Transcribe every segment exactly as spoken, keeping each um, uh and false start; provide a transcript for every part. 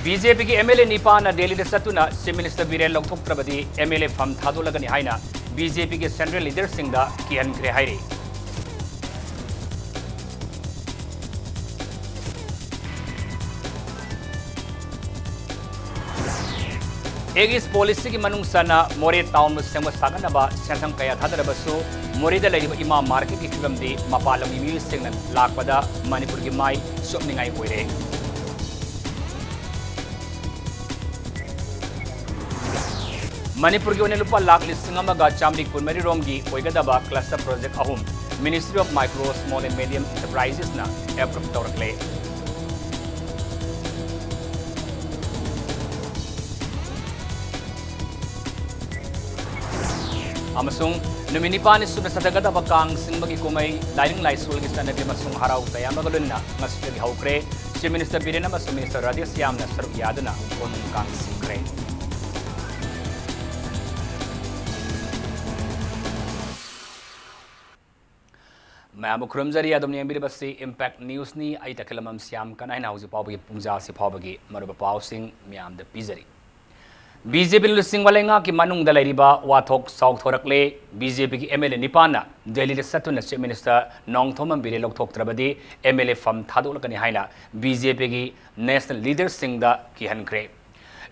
B J ꯄꯤꯒꯤ M L A ꯅꯤꯄꯥꯅ ꯗꯦꯜꯂꯤꯗ ꯆꯠꯇꯨꯅ ꯆꯤꯐ ꯃꯤꯅꯤꯁꯇꯔ ꯕꯤꯔꯦꯟ ꯂꯧꯊꯣꯛꯇ꯭ꯔꯕꯗꯤ ꯑꯦꯝ ꯑꯦꯜ ꯑꯦ ꯐꯝ ꯊꯥꯗꯣꯛꯂꯒꯅꯤ ꯍꯥꯏꯅ ꯕꯤ ꯖꯦ ꯄꯤꯒꯤ ꯁꯦꯟꯇ꯭ꯔꯦꯜ ꯂꯤꯗꯔꯁꯤꯡꯗ ꯀꯤꯍꯟꯈ꯭ꯔꯦ ꯍꯥꯏꯔꯤ꯫ ꯑꯦꯒ ꯏꯁ ꯄꯣꯂꯤꯁꯤꯒꯤ ꯃꯅꯨꯡ ꯆꯟꯅ ꯃꯣꯔꯦ ꯇꯥꯎꯟꯕꯨ ꯁꯦꯝꯒꯠ ꯁꯥꯒꯠꯅꯕ ꯁꯦꯟꯊꯪ ꯀꯌꯥ ꯊꯥꯗꯔꯕꯁꯨ, ꯃꯣꯔꯦꯗ ꯂꯩꯔꯤꯕ ꯏꯃꯥ ꯃꯥꯔꯀꯦꯠꯀꯤ ꯐꯤꯕꯝꯗꯤ ꯃꯄꯥꯟ ꯂꯝꯒꯤ ꯃꯤꯑꯣꯏꯁꯤꯡꯅ ꯂꯥꯛꯄꯗ ꯃꯅꯤꯄꯨꯔꯒꯤ ꯃꯥꯏ ꯆꯣꯞꯅꯤꯡꯉꯥꯏ ꯑꯣꯏꯔꯦ꯫ ꯃꯅꯤꯄꯨꯔꯒꯤ ꯑꯣꯏꯅ ꯂꯨꯄꯥ ꯂꯥꯈ ꯂꯤꯁꯤꯡ ꯑꯃꯒ ꯆꯥꯃꯔꯤ ꯀꯨꯟꯃꯔꯤ ꯔꯣꯝꯒꯤ ꯑꯣꯏꯒꯗꯕ cluster project ꯑꯍꯨꯝ Ministry of Micro, Small and Medium Enterprises ꯅ approve ꯇꯧꯔꯛꯂꯦ꯫ ꯑꯃꯁꯨꯡ ꯅꯨꯃꯤꯠ ꯅꯤꯄꯥꯟꯅꯤ ꯁꯨꯅ ꯆꯠꯊꯒꯗꯕ ꯀꯥꯡ ꯆꯤꯡꯕꯒꯤ ꯀꯨꯝꯍꯩ ꯂꯥꯏꯅꯤꯡ ꯂꯥꯏꯁꯣꯜꯒꯤ ꯆꯠꯅꯕꯤ ꯑꯃꯁꯨꯡ ꯍꯔꯥꯎ ꯇꯌꯥꯝꯕꯒ ꯂꯣꯏꯅꯅ ꯉꯁꯤꯗꯒꯤ ꯍꯧꯈ꯭ꯔꯦ꯫ Chief Minister ꯕꯤꯔꯦꯟ ꯑꯃꯁꯨꯡ Minister ꯔꯥꯙꯦꯁ꯭ꯌꯥꯝ ꯁꯔꯨꯛ ꯌꯥꯗꯨꯅ ꯀꯣꯅꯨꯡ ꯀꯥꯡ ꯆꯤꯡꯈ꯭ꯔꯦ꯫ ꯃꯌꯥꯝꯕꯨ ꯈꯨꯔꯨꯝꯖꯔꯤ꯫ ꯑꯗꯨꯝ ꯌꯦꯡꯕꯤꯔꯤꯕꯁꯤ Impact News ꯅꯤ꯫ ꯑꯩ ꯇꯈꯦꯜꯂꯝꯕꯝ ꯁ꯭ꯌꯥꯝ ꯀꯅꯥꯏꯅ ꯍꯧꯖꯤꯛ ꯐꯥꯎꯕꯒꯤ ꯄꯨꯡꯖꯥꯁꯤ ꯐꯥꯎꯕꯒꯤ ꯃꯔꯨꯑꯣꯏꯕ ꯄꯥꯎꯁꯤꯡ ꯃꯌꯥꯝꯗ ꯄꯤꯖꯔꯤ꯫ ꯕꯤ ꯖꯦ ꯄꯤꯅ ꯂꯨꯆꯤꯡꯕ ꯂꯩꯉꯥꯛꯀꯤ ꯃꯅꯨꯡꯗ ꯂꯩꯔꯤꯕ ꯋꯥꯊꯣꯛ ꯆꯥꯎꯊꯣꯔꯛꯂꯦ꯫ ꯕꯤ ꯖꯦ ꯄꯤꯒꯤ ꯑꯦꯝ ꯑꯦꯜ ꯑꯦ ꯅꯤꯄꯥꯟꯅ ꯗꯦꯜꯂꯤꯗ ꯆꯠꯇꯨꯅ Chief Minister ꯅꯣꯡꯊꯣꯝꯕꯝ ꯕꯤꯔꯦꯟ ꯂꯧꯊꯣꯛꯇ꯭ꯔꯕꯗꯤ ꯑꯦꯝ ꯑꯦꯜ ꯑꯦ ꯐꯝ ꯊꯥꯗꯣꯛꯂꯛꯀꯅꯤ ꯍꯥꯏꯅ ꯕꯤ ꯖꯦ ꯄꯤꯒꯤ national leaderꯁꯤꯡꯗ ꯀꯤꯍꯟꯈ꯭ꯔꯦ꯫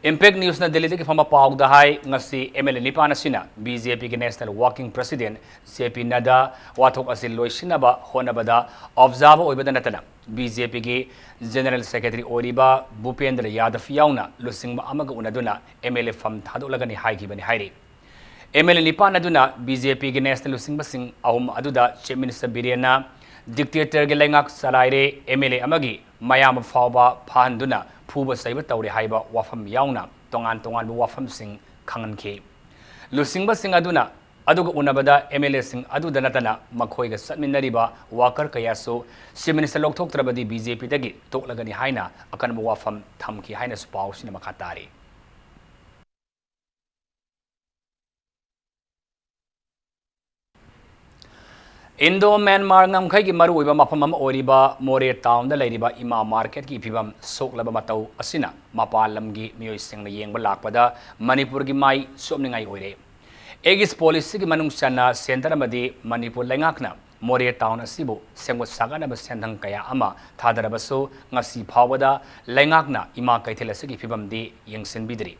Impact Newsꯅ ꯗꯦꯜꯂꯤꯗꯒꯤ ꯐꯪꯕ ꯄꯥꯎꯗ ꯍꯥꯏ, ꯉꯁꯤ ꯑꯦꯝ ꯑꯦꯜ ꯑꯦ ꯅꯤꯄꯥꯟ ꯑꯁꯤꯅ ꯕꯤ ꯖꯦ ꯄꯤꯒꯤ national working president ꯖꯦ ꯄꯤ ꯅꯗ꯭ꯗꯥ ꯋꯥꯊꯣꯛ ꯑꯁꯤ ꯂꯣꯏꯁꯤꯟꯅꯕ ꯍꯣꯠꯅꯕꯗ observer ꯑꯣꯏꯕꯗ ꯅꯠꯇꯅ ꯕꯤ ꯖꯦ ꯄꯤꯒꯤ general secretary ꯑꯣꯏꯔꯤꯕ ꯚꯨꯄꯦꯟꯗ꯭ꯔ ꯌꯥꯗꯕ ꯌꯥꯎꯅ ꯂꯨꯆꯤꯡꯕ ꯑꯃꯒ ꯎꯅꯗꯨꯅ ꯑꯦꯝ ꯑꯦꯜ ꯑꯦ ꯐꯝ ꯊꯥꯗꯣꯛꯂꯒꯅꯤ ꯍꯥꯏꯈꯤꯕꯅꯤ ꯍꯥꯏꯔꯤ꯫ ꯑꯦꯝ ꯑꯦꯜ ꯑꯦ ꯅꯤꯄꯥꯟ ꯑꯗꯨꯅ ꯕꯤ ꯖꯦ ꯄꯤꯒꯤ national ꯂꯨꯆꯤꯡꯕꯁꯤꯡ ꯑꯍꯨꯝ ꯑꯗꯨꯗ Chief Minister ꯕꯤꯔꯦꯟꯅ dictatorꯒꯤ ꯂꯩꯉꯥꯛ ꯆꯂꯥꯏꯔꯦ, ꯑꯦꯝ ꯑꯦꯜ ꯑꯦ ꯑꯃꯒꯤ ꯃꯌꯥꯝꯕ ꯐꯥꯎꯕ ꯐꯥꯍꯟꯗꯨꯅ ꯐꯨꯕ ꯆꯩꯕ ꯇꯧꯔꯦ ꯍꯥꯏꯕ ꯋꯥꯐꯝ ꯌꯥꯎꯅ ꯇꯣꯉꯥꯟ ꯇꯣꯉꯥꯟꯕ ꯋꯥꯐꯝꯁꯤꯡ ꯈꯪꯍꯟꯈꯤ꯫ ꯂꯨꯆꯤꯡꯕꯁꯤꯡ ꯑꯗꯨꯅ ꯑꯗꯨꯒ ꯎꯅꯕꯗ ꯑꯦꯝ ꯑꯦꯜ ꯑꯦꯁꯤꯡ ꯑꯗꯨꯗ ꯅꯠꯇꯅ ꯃꯈꯣꯏꯒ ꯆꯠꯃꯤꯟꯅꯔꯤꯕ worker ꯀꯌꯥꯁꯨ Chief Minister ꯂꯧꯊꯣꯛꯇ꯭ꯔꯕꯗꯤ ꯕꯤ ꯖꯦ ꯄꯤꯗꯒꯤ ꯇꯣꯛꯂꯒꯅꯤ ꯍꯥꯏꯅ ꯑꯀꯟꯕ ꯋꯥꯐꯝ ꯊꯝꯈꯤ ꯍꯥꯏꯅꯁꯨ ꯄꯥꯎꯁꯤꯅ ꯃꯈꯥ ꯇꯥꯔꯤ꯫ ꯏꯟꯗꯣ ꯃ꯭ꯌꯥꯟꯃꯥꯔ ꯉꯝꯈꯩꯒꯤ ꯃꯔꯨꯑꯣꯏꯕ ꯃꯐꯝ ꯑꯃ ꯑꯣꯏꯔꯤꯕ ꯃꯣꯔꯦ ꯇꯥꯎꯟꯗ ꯂꯩꯔꯤꯕ ꯏꯃꯥ ꯃꯥꯔꯀꯦꯠꯀꯤ ꯐꯤꯕꯝ ꯁꯣꯛꯂꯕ ꯃꯇꯧ ꯑꯁꯤꯅ ꯃꯄꯥꯟ ꯂꯝꯒꯤ ꯃꯤꯑꯣꯏꯁꯤꯡꯅ ꯌꯦꯡꯕ ꯂꯥꯛꯄꯗ ꯃꯅꯤꯄꯨꯔꯒꯤ ꯃꯥꯏ ꯆꯣꯞꯅꯤꯡꯉꯥꯏ ꯑꯣꯏꯔꯦ꯫ ꯑꯦꯒꯤꯁ ꯄꯣꯂꯤꯁꯤꯒꯤ ꯃꯅꯨꯡ ꯆꯟꯅ ꯁꯦꯟꯇꯔ ꯑꯃꯗꯤ ꯃꯅꯤꯄꯨꯔ ꯂꯩꯉꯥꯛꯅ ꯃꯣꯔꯦ ꯇꯥꯎꯟ ꯑꯁꯤꯕꯨ ꯁꯦꯝꯒꯠ ꯁꯥꯒꯠꯅꯕ ꯁꯦꯟꯊꯪ ꯀꯌꯥ ꯑꯃ ꯊꯥꯗꯔꯕꯁꯨ, ꯉꯁꯤ ꯐꯥꯎꯕꯗ ꯂꯩꯉꯥꯛꯅ ꯏꯃꯥ ꯀꯩꯊꯦꯜ ꯑꯁꯤꯒꯤ ꯐꯤꯕꯝꯗꯤ ꯌꯦꯡꯁꯤꯟꯕꯤꯗ꯭ꯔꯤ꯫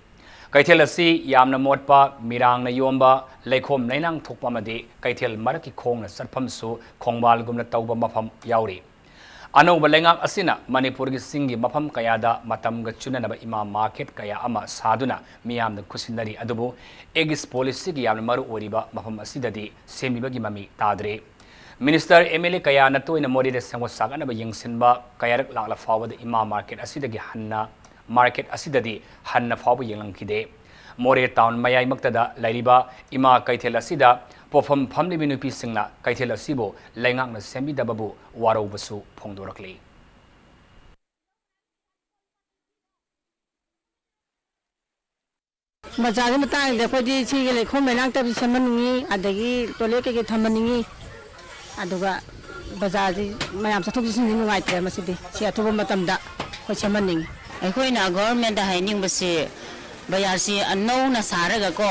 ꯀꯩꯊꯦꯜ ꯑꯁꯤ ꯌꯥꯝꯅ ꯃꯣꯠꯄ, ꯃꯤꯔꯥꯡꯅ ꯌꯣꯝꯕ, ꯂꯩꯈꯣꯝ ꯂꯩꯅꯥꯡ ꯊꯣꯛꯄ ꯑꯃꯗꯤ ꯀꯩꯊꯦꯜ ꯃꯔꯛꯀꯤ ꯈꯣꯡꯅ ꯆꯠꯐꯝꯁꯨ ꯈꯣꯡꯕꯥꯜꯒꯨꯝꯅ ꯇꯧꯕ ꯃꯐꯝ ꯌꯥꯎꯔꯤ꯫ ꯑꯅꯧꯕ ꯂꯩꯉꯥꯛ ꯑꯁꯤꯅ ꯃꯅꯤꯄꯨꯔꯒꯤ ꯆꯤꯡꯒꯤ ꯃꯐꯝ ꯀꯌꯥꯗ ꯃꯇꯝꯒ ꯆꯨꯅꯅꯕ ꯏꯃꯥ ꯃꯥꯔꯀꯦꯠ ꯀꯌꯥ ꯑꯃ ꯁꯥꯗꯨꯅ ꯃꯤꯌꯥꯝꯗ ꯈꯨꯠꯁꯤꯟꯅꯔꯤ, ꯑꯗꯨꯕꯨ ꯑꯦꯒꯤꯁ ꯄꯣꯂꯤꯁꯤꯒꯤ ꯌꯥꯝꯅ ꯃꯔꯨ ꯑꯣꯏꯔꯤꯕ ꯃꯐꯝ ꯑꯁꯤꯗꯗꯤ ꯁꯦꯝꯕꯤꯕꯒꯤ ꯃꯃꯤ ꯇꯥꯗ꯭ꯔꯦ꯫ ꯃꯤꯅꯤꯁꯇꯔ, ꯑꯦꯝ ꯑꯦꯜ ꯑꯦ ꯀꯌꯥꯅ ꯇꯣꯏꯅ ꯃꯣꯔꯦꯗ ꯁꯦꯝꯒꯠ ꯁꯥꯒꯠꯅꯕ ꯌꯦꯡꯁꯤꯟꯕ ꯀꯌꯥꯔꯛ ꯂꯥꯛꯂ ꯐꯥꯎꯕꯗ ꯏꯃꯥ ꯃꯥꯔꯀꯦꯠ ꯑꯁꯤꯗꯒꯤ ꯍꯟꯅ, ꯃꯥꯔꯀꯦꯠ ꯑꯁꯤꯗꯗꯤ ꯍꯟꯅ ꯐꯥꯎꯕ ꯌꯦꯡꯂꯝꯈꯤꯗꯦ꯫ ꯃꯣꯔꯦ ꯇꯥꯎꯟ ꯃꯌꯥꯏꯃꯛꯇꯗ ꯂꯩꯔꯤꯕ ꯏꯃꯥ ꯀꯩꯊꯦꯜ ꯑꯁꯤꯗ ꯄꯣꯠꯐꯝ ꯐꯝꯂꯤꯕ ꯅꯨꯄꯤꯁꯤꯡꯅ ꯀꯩꯊꯦꯜ ꯑꯁꯤꯕꯨ ꯂꯩꯉꯥꯛꯅ ꯁꯦꯝꯕꯤꯗꯕꯕꯨ ꯋꯥꯔꯧꯕꯁꯨ ꯐꯣꯡꯗꯣꯔꯛꯂꯤ꯫ ꯕꯖꯥꯔꯒꯤ ꯃꯇꯥꯡꯗ ꯑꯩꯈꯣꯏꯗꯤ ꯁꯤꯒꯤ ꯂꯩꯈꯣꯝ ꯂꯩꯅꯥꯡ ꯇꯧꯕꯁꯤ ꯁꯦꯝꯍꯟꯅꯤꯡꯉꯤ, ꯑꯗꯒꯤ ꯇꯣꯏꯂꯦꯠ ꯀꯩꯀꯩ ꯊꯝꯍꯟꯅꯤꯡꯉꯤ꯫ ꯑꯗꯨꯒ ꯕꯖꯥꯔꯁꯤ ꯃꯌꯥꯝ ꯆꯠꯊꯣꯛ ꯆꯠꯁꯤꯟꯗꯤ ꯅꯨꯡꯉꯥꯏꯇ꯭ꯔꯦ꯫ ꯃꯁꯤꯗꯤ ꯁꯤ ꯑꯊꯨꯕ ꯃꯇꯝꯗ ꯑꯩꯈꯣꯏ ꯁꯦꯝꯍꯟꯅꯤꯡꯉꯤ꯫ ꯑꯩꯈꯣꯏꯅ ꯒꯣꯚꯔꯟꯃꯦꯟꯗ ꯍꯥꯏꯅꯤꯡꯕꯁꯤ, ꯕꯖꯥꯔꯁꯤ ꯑꯅꯧꯅ ꯁꯥꯔꯒꯀꯣ,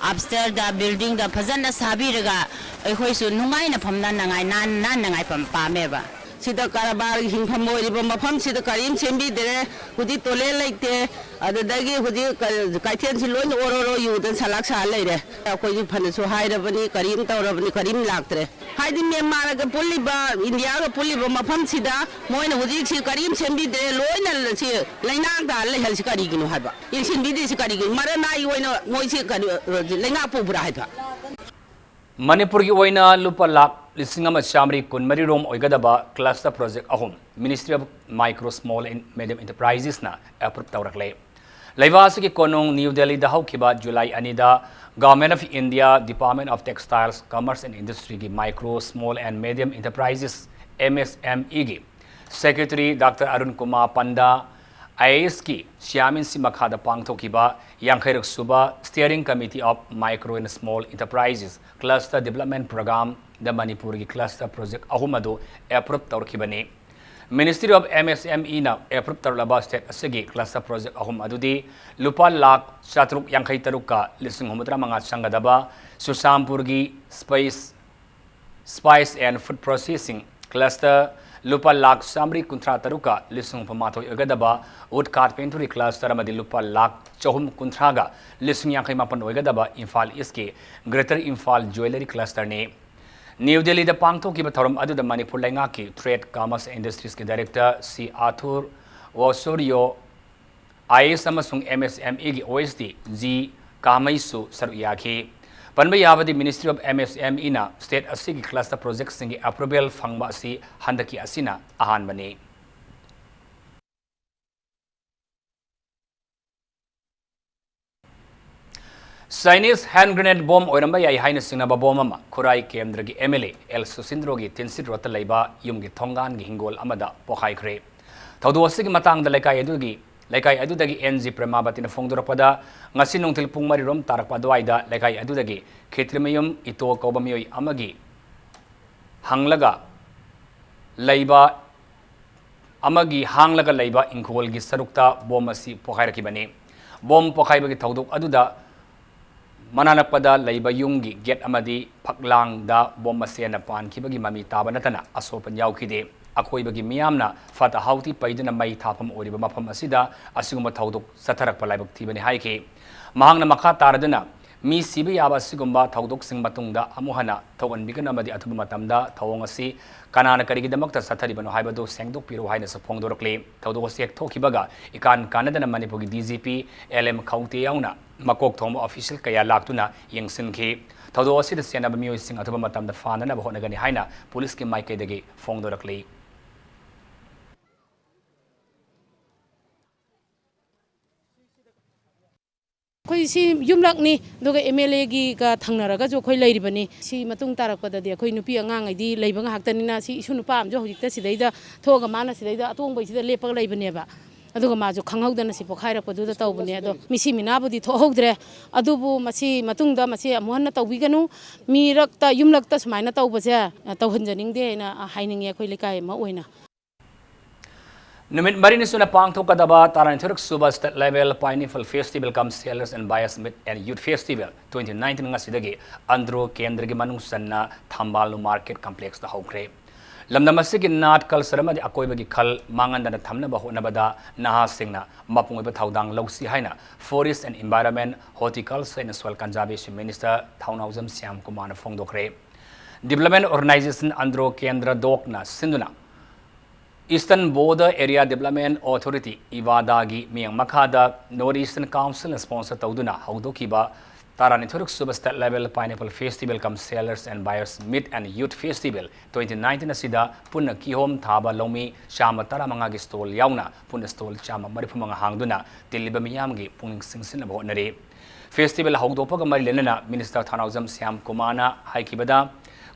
ꯑꯞꯁ꯭ꯇꯦꯌꯔꯗ, ꯕꯤꯜꯗꯤꯡꯗ ꯐꯖꯅ ꯁꯥꯕꯤꯔꯒ, ꯑꯩꯈꯣꯏꯁꯨ ꯅꯨꯡꯉꯥꯏꯅ ꯐꯝꯅꯅꯉꯥꯏ, ꯅꯥꯟ-, ꯅꯥꯟꯅꯉꯥꯏ ꯄꯥꯝ-, ꯄꯥꯝꯃꯦꯕ꯫ ꯁꯤꯗ ꯀꯔꯕꯥꯔꯒꯤ ꯍꯤꯡꯐꯝ ꯑꯣꯏꯔꯤꯕ ꯃꯐꯝꯁꯤꯗ ꯀꯔꯤꯝ ꯁꯦꯝꯕꯤꯗ꯭ꯔꯦ꯫ ꯍꯧꯖꯤꯛ ꯇꯣꯏꯂꯦꯠ ꯂꯩꯇꯦ, ꯑꯗꯨꯗꯒꯤ ꯍꯧꯖꯤꯛ ꯀ-, ꯀꯩꯊꯦꯜꯁꯤ ꯂꯣꯏꯅ ꯑꯣꯔꯣ ꯑꯣꯔꯣ ꯌꯨꯗꯅ ꯁꯂꯥꯛ ꯁꯥ ꯂꯩꯔꯦ꯫ ꯑꯩꯈꯣꯏꯁꯨ ꯐꯅꯁꯨ ꯍꯥꯏꯔꯕꯅꯤ, ꯀꯔꯤꯝ ꯇꯧꯔꯕꯅꯤ, ꯀꯔꯤꯝ ꯂꯥꯛꯇ꯭ꯔꯦ꯫ ꯍꯥꯏꯗꯤ ꯃ꯭ꯌꯥꯟꯃꯥꯔꯒ ꯄꯨꯜꯂꯤꯕ, ꯏꯟꯗꯤꯌꯥꯒ ꯄꯨꯜꯂꯤꯕ ꯃꯐꯝꯁꯤꯗ ꯃꯣꯏꯅ ꯍꯧꯖꯤꯛꯁꯤ ꯀꯔꯤꯝ ꯁꯦꯝꯕꯤꯗ꯭ꯔꯦ, ꯂꯣꯏꯅ ꯁꯤ ꯂꯩꯅꯥꯡ ꯇꯥꯔ ꯂꯩꯍꯜꯂꯤꯁꯤ ꯀꯔꯤꯒꯤꯅꯣ ꯍꯥꯏꯕ? ꯌꯦꯡꯁꯤꯟꯕꯤꯗ꯭ꯔꯤꯁꯤ ꯀꯔꯤꯒꯤꯅꯣ? ꯃꯔꯅꯥꯏ ꯑꯣꯏꯅ ꯃꯣꯏꯁꯤ ꯀꯔꯤ, ꯂꯩꯉꯥꯛ ꯄꯨꯕ꯭ꯔꯥ ꯍꯥꯏꯕ? ꯃꯅꯤꯄꯨꯔꯒꯤ ꯑꯣꯏꯅ ꯂꯨꯄꯥ ꯂꯥꯈ ꯂꯤꯁꯤꯡ ꯑꯃ ꯆꯥꯃꯔꯤ ꯀꯨꯟꯃꯔꯤ ꯔꯣꯝ ꯑꯣꯏꯒꯗꯕ cluster project ꯑꯍꯨꯝ Ministry of Micro, Small and Medium Enterprises ꯅ approve ꯇꯧꯔꯛꯂꯦ꯫ ꯂꯩꯕꯥꯛ ꯑꯁꯤꯒꯤ ꯀꯣꯅꯨꯡ ꯅ꯭ꯌꯨ ꯗꯦꯜꯂꯤꯗ ꯍꯧꯈꯤꯕ ꯖꯨꯂꯥꯏ ꯑꯅꯤꯗ Government of India, Department of Textiles, Commerce and Industry ꯒꯤ Micro, Small and Medium Enterprises, M S M E ꯒꯤ Secretary Doctor Arun Kumar ꯄꯟꯗꯥ, I A ꯑꯦꯁꯀꯤ chairmanship ꯃꯈꯥꯗ ꯄꯥꯡꯊꯣꯛꯈꯤꯕ ꯌꯥꯡꯈꯩꯔꯛ ꯁꯨꯕ Steering Committee of Micro and Small Enterprises Cluster Development Program ꯗ ꯃꯅꯤꯄꯨꯔꯒꯤ cluster project ꯑꯍꯨꯝ ꯑꯗꯨ approve ꯇꯧꯔꯛꯈꯤꯕꯅꯤ꯫ Ministry of M S M E ꯅ approve ꯇꯧꯔꯛꯂꯕ state ꯑꯁꯤꯒꯤ cluster project ꯑꯍꯨꯝ ꯑꯗꯨꯗꯤ ꯂꯨꯄꯥ ꯂꯥꯈ ꯆꯥꯇ꯭ꯔꯨꯛ ꯌꯥꯡꯈꯩ ꯇꯔꯨꯛꯀ ꯂꯤꯁꯤꯡ ꯍꯨꯝꯐꯨꯇꯔꯥ ꯃꯉꯥ ꯆꯪꯒꯗꯕ ꯆꯨꯔꯆꯥꯟꯄꯨꯔꯒꯤ space Spice and Food Processing Cluster ꯂꯨꯄꯥ ꯂꯥꯈ ꯆꯥꯃꯔꯤ ꯀꯨꯟꯊ꯭ꯔꯥ ꯇꯔꯨꯛꯀ ꯂꯤꯁꯤꯡ ꯍꯨꯝꯐꯨ ꯃꯥꯊꯣꯏ ꯑꯣꯏꯒꯗꯕ Wood Carpentry Cluster ꯑꯃꯗꯤ ꯂꯨꯄꯥ ꯂꯥꯈ ꯆꯍꯨꯝ ꯀꯨꯟꯊ꯭ꯔꯥꯒ ꯂꯤꯁꯤꯡ ꯌꯥꯡꯈꯩ ꯃꯥꯄꯟ ꯑꯣꯏꯒꯗꯕ ꯏꯝꯐꯥꯜ ꯏꯁꯀꯤ Greater Imphal Jewellery Clusterꯅꯤ꯫ ꯅ꯭ꯌꯨ ꯗꯦꯜꯂꯤꯗ ꯄꯥꯡꯊꯣꯛꯈꯤꯕ ꯊꯧꯔꯝ ꯑꯗꯨꯗ ꯃꯅꯤꯄꯨꯔ ꯂꯩꯉꯥꯛꯀꯤ Trade, Commerce and Industries ꯀꯤ Director ꯁꯤ ꯑꯥꯊꯨꯔ ꯑꯣꯁꯣꯔꯤꯌꯣ, I A S ꯑꯃꯁꯨꯡ M S M E ꯒꯤ O S D ꯖꯤ ꯀꯥꯃꯩꯁꯨ ꯁꯔꯨꯛ ꯌꯥꯈꯤ꯫ ꯄꯟꯕ ꯌꯥꯕꯗꯤ Ministry of M S M E ꯅ state ꯑꯁꯤꯒꯤ cluster projectꯁꯤꯡꯒꯤ approval ꯐꯪꯕ ꯑꯁꯤ ꯍꯟꯗꯛꯀꯤ ꯑꯁꯤꯅ ꯑꯍꯥꯟꯕꯅꯤ꯫ Chinese hand grenade bomb ꯑꯣꯏꯔꯝꯕ ꯌꯥꯏ ꯍꯥꯏꯅ ꯆꯤꯡꯅꯕ bomb ꯑꯃ ꯈꯨꯔꯥꯏ ꯀꯦꯟꯗ꯭ꯔꯒꯤ M L A ꯑꯦꯜ ꯁꯨꯁꯤꯟꯗ꯭ꯔꯣꯒꯤ ꯇꯤꯟꯁꯤꯠ ꯔꯣꯗꯇ ꯂꯩꯕ ꯌꯨꯝꯒꯤ ꯊꯣꯡꯒꯥꯟꯒꯤ ꯍꯤꯡꯒꯣꯜ ꯑꯃꯗ ꯄꯣꯈꯥꯏꯈ꯭ꯔꯦ꯫ ꯊꯧꯗꯣꯛ ꯑꯁꯤꯒꯤ ꯃꯇꯥꯡꯗ ꯂꯩꯀꯥꯏ ꯑꯗꯨꯒꯤ, ꯂꯩꯀꯥꯏ ꯑꯗꯨꯗꯒꯤ N G ꯄ꯭ꯔꯦꯃꯥꯕꯇꯤꯅ ꯐꯣꯡꯗꯣꯔꯛꯄꯗ, ꯉꯁꯤ ꯅꯨꯡꯊꯤꯜ ꯄꯨꯡ ꯃꯔꯤꯔꯣꯝ ꯇꯥꯔꯛꯄ ꯑꯗꯨꯋꯥꯏꯗ ꯂꯩꯀꯥꯏ ꯑꯗꯨꯗꯒꯤ ꯈꯦꯇ꯭ꯔꯤꯃꯌꯨꯝ ꯏꯇꯣ ꯀꯧꯕ ꯃꯤꯑꯣꯏ ꯑꯃꯒꯤ ꯍꯪꯂꯒ ꯂꯩꯕ ꯑꯃꯒꯤ ꯍꯥꯡꯂꯒ ꯂꯩꯕ ꯏꯪꯈꯣꯜꯒꯤ ꯁꯔꯨꯛꯇ bomb ꯑꯁꯤ ꯄꯣꯈꯥꯏꯔꯛꯈꯤꯕꯅꯤ꯫ Bomb ꯄꯣꯈꯥꯏꯕꯒꯤ ꯊꯧꯗꯣꯛ ꯑꯗꯨꯗ ꯃꯅꯥꯛ ꯅꯛꯄꯗ ꯂꯩꯕ ꯌꯨꯝꯒꯤ gate ꯑꯃꯗꯤ ꯐꯛꯂꯥꯡꯗ bomb ꯃꯁꯦꯟꯅ ꯄꯥꯟꯈꯤꯕꯒꯤ ꯃꯃꯤ ꯇꯥꯕ ꯅꯠꯇꯅ ꯑꯁꯣꯛ ꯑꯄꯟ ꯌꯥꯎꯈꯤꯗꯦ꯫ ꯑꯀꯣꯏꯕꯒꯤ ꯃꯤꯌꯥꯝꯅ ꯐꯠꯇ ꯍꯥꯎꯊꯤ ꯄꯩꯗꯨꯅ ꯃꯩ ꯊꯥꯐꯝ ꯑꯣꯏꯔꯤꯕ ꯃꯐꯝ ꯑꯁꯤꯗ ꯑꯁꯤꯒꯨꯝꯕ ꯊꯧꯗꯣꯛ ꯆꯠꯊꯔꯛꯄ ꯂꯥꯏꯕꯛ ꯊꯤꯕꯅꯤ ꯍꯥꯏꯈꯤ꯫ ꯃꯍꯥꯛꯅ ꯃꯈꯥ ꯇꯥꯔꯗꯨꯅ, ꯃꯤ ꯁꯤꯕ ꯌꯥꯕ ꯑꯁꯤꯒꯨꯝꯕ ꯊꯧꯗꯣꯛꯁꯤꯡ ꯃꯇꯨꯡꯗ ꯑꯃꯨꯛ ꯍꯟꯅ ꯊꯣꯛꯍꯟꯕꯤꯒꯅꯨ ꯑꯃꯗꯤ ꯑꯊꯨꯕ ꯃꯇꯝꯗ ꯊꯧꯑꯣꯡ ꯑꯁꯤ ꯀꯅꯥꯅ ꯀꯔꯤꯒꯤꯗꯃꯛꯇ ꯆꯠꯊꯔꯤꯕꯅꯣ ꯍꯥꯏꯕꯗꯨ ꯁꯦꯡꯗꯣꯛꯄꯤꯔꯨ ꯍꯥꯏꯅꯁꯨ ꯐꯣꯡꯗꯣꯔꯛꯂꯤ꯫ ꯊꯧꯗꯣꯛ ꯑꯁꯤ ꯍꯦꯛ ꯊꯣꯛꯈꯤꯕꯒ ꯏꯀꯥꯟ ꯀꯥꯟꯅꯗꯅ ꯃꯅꯤꯄꯨꯔꯒꯤ D G P L M Khaute ꯌꯥꯎꯅ ꯃꯀꯣꯛ ꯊꯣꯡꯕ official ꯀꯌꯥ ꯂꯥꯛꯇꯨꯅ ꯌꯦꯡꯁꯤꯟꯈꯤ꯫ ꯊꯧꯗꯣꯛ ꯑꯁꯤꯗ ꯆꯦꯟꯅꯕ ꯃꯤꯑꯣꯏꯁꯤꯡ ꯑꯊꯨꯕ ꯃꯇꯝꯗ ꯐꯥꯅꯅꯕ ꯍꯣꯠꯅꯒꯅꯤ ꯍꯥꯏꯅ ꯄꯨꯂꯤꯁꯀꯤ ꯃꯥꯏꯀꯩꯗꯒꯤ ꯐꯣꯡꯗꯣꯔꯛꯂꯤ꯫ ꯑꯩꯈꯣꯏ ꯁꯤ ꯌꯨꯝꯂꯛꯅꯤ, ꯑꯗꯨꯒ M L A ꯒꯤꯒ ꯊꯪꯅꯔꯒꯁꯨ ꯑꯩꯈꯣꯏ ꯂꯩꯔꯤꯕꯅꯤ꯫ ꯁꯤ ꯃꯇꯨꯡ ꯇꯥꯔꯛꯄꯗꯗꯤ ꯑꯩꯈꯣꯏ ꯅꯨꯄꯤ ꯑꯉꯥꯡꯉꯩꯗꯤ ꯂꯩꯕ ꯉꯥꯛꯇꯅꯤꯅ, ꯁꯤ ꯏꯁꯨ ꯅꯨꯄꯥ ꯑꯃꯁꯨ ꯍꯧꯖꯤꯛꯇ ꯁꯤꯗꯩꯗ ꯊꯣꯛꯑꯒ ꯃꯥꯅ ꯁꯤꯗꯩꯗ ꯑꯇꯣꯡꯕꯩꯁꯤꯗ ꯂꯦꯞꯄꯒ ꯂꯩꯕꯅꯦꯕ꯫ ꯑꯗꯨꯒ ꯃꯥꯁꯨ ꯈꯪꯍꯧꯗꯅ ꯁꯤ ꯄꯣꯛꯈꯥꯏꯔꯛꯄꯗꯨꯗ ꯇꯧꯕꯅꯦ꯫ ꯑꯗꯣ ꯃꯤꯁꯤ ꯃꯤꯅꯥꯕꯨꯗꯤ ꯊꯣꯛꯍꯧꯗ꯭ꯔꯦ꯫ ꯑꯗꯨꯕꯨ ꯃꯁꯤ ꯃꯇꯨꯡꯗ ꯃꯁꯤ ꯑꯃꯨꯛ ꯍꯟꯅ ꯇꯧꯕꯤꯒꯅꯨ꯫ ꯃꯤꯔꯛꯇ, ꯌꯨꯝꯂꯛꯇ ꯁꯨꯃꯥꯏꯅ ꯇꯧꯕꯁꯦ, ꯑ, ꯇꯧꯍꯟꯖꯅꯤꯡꯗꯦ ꯍꯥꯏꯅ, ꯑ, ꯍꯥꯏꯅꯤꯡꯉꯦ ꯑꯩꯈꯣꯏ ꯂꯩꯀꯥꯏ ꯑꯃ ꯑꯣꯏꯅ꯫ ꯅꯨꯃꯤꯠ ꯃꯔꯤꯅꯤ ꯁꯨꯅ ꯄꯥꯡꯊꯣꯛꯀꯗꯕ ꯇꯔꯥꯅꯤꯊꯣꯏꯔꯛ ꯁꯨꯕ State Level Pineapple Festival cum Sales and Buyers Meet and Youth Festival twenty nineteen ꯉꯁꯤꯗꯒꯤ ꯑꯟꯗ꯭ꯔꯣ ꯀꯦꯟꯗ꯭ꯔꯒꯤ ꯃꯅꯨꯡ ꯆꯟꯅ ꯊꯝꯕꯥꯜ ꯃꯥꯔꯀꯦꯠ ꯀꯝꯄ꯭ꯂꯦꯛꯁꯇ ꯍꯧꯈ꯭ꯔꯦ꯫ ꯂꯝꯗꯝ ꯑꯁꯤꯒꯤ ꯅꯥꯠ, ꯀꯜꯆꯔ ꯑꯃꯗꯤ ꯑꯀꯣꯏꯕꯒꯤ ꯈꯜ ꯃꯥꯡꯍꯟꯗꯅ ꯊꯝꯅꯕ ꯍꯣꯠꯅꯕꯗ ꯅꯍꯥꯁꯤꯡꯅ ꯃꯄꯨꯡ ꯑꯣꯏꯕ ꯊꯧꯗꯥꯡ ꯂꯧꯁꯤ ꯍꯥꯏꯅ Forest and Environment, Horticulture and Soil Conservation Minister ꯊꯧꯅꯥꯎꯖꯝ ꯁ꯭ꯌꯥꯝ ꯀꯨꯃꯥꯔꯅ ꯐꯣꯡꯗꯣꯛꯈ꯭ꯔꯦ꯫ Development Organization ꯑꯟꯗ꯭ꯔꯣ ꯀꯦꯟꯗ꯭ꯔ ꯗꯣꯛꯅ ꯁꯤꯟꯗꯨꯅ Eastern Border Area Development Authority, ꯏꯕꯥꯗꯥꯒꯤ ꯃꯤꯠꯌꯦꯡ ꯃꯈꯥꯗ North Eastern Council ꯅ sponsor ꯇꯧꯗꯨꯅ ꯍꯧꯗꯣꯛꯈꯤꯕ ꯇꯔꯥꯅꯤꯊꯣꯏꯔꯛ ꯁꯨꯕ State Level Pineapple Festival cum Sellers and Buyers Meet and Youth Festival twenty nineteen ꯑꯁꯤꯗ ꯄꯨꯟꯅ ꯀꯤꯍꯣꯝ ꯊꯥꯕ ꯂꯧꯃꯤ ꯆꯥꯝꯃ ꯇꯔꯥꯃꯉꯥꯒꯤ stall ꯌꯥꯎꯅ ꯄꯨꯟꯅ stall ꯆꯥꯝꯃ ꯃꯔꯤꯐꯨ ꯃꯉꯥ ꯍꯥꯡꯗꯨꯅ ꯇꯤꯜꯂꯤꯕ ꯃꯤꯌꯥꯝꯒꯤ ꯄꯨꯛꯅꯤꯡ ꯆꯤꯡꯁꯤꯟꯅꯕ ꯍꯣꯠꯅꯔꯤ꯫ Festival ꯍꯧꯗꯣꯛꯄꯒ ꯃꯔꯤ ꯂꯩꯅꯅ Minister ꯊꯧꯅꯥꯎꯖꯝ ꯁ꯭ꯌꯥꯝ ꯀꯨꯃꯥꯔꯅ ꯍꯥꯏꯈꯤꯕꯗ,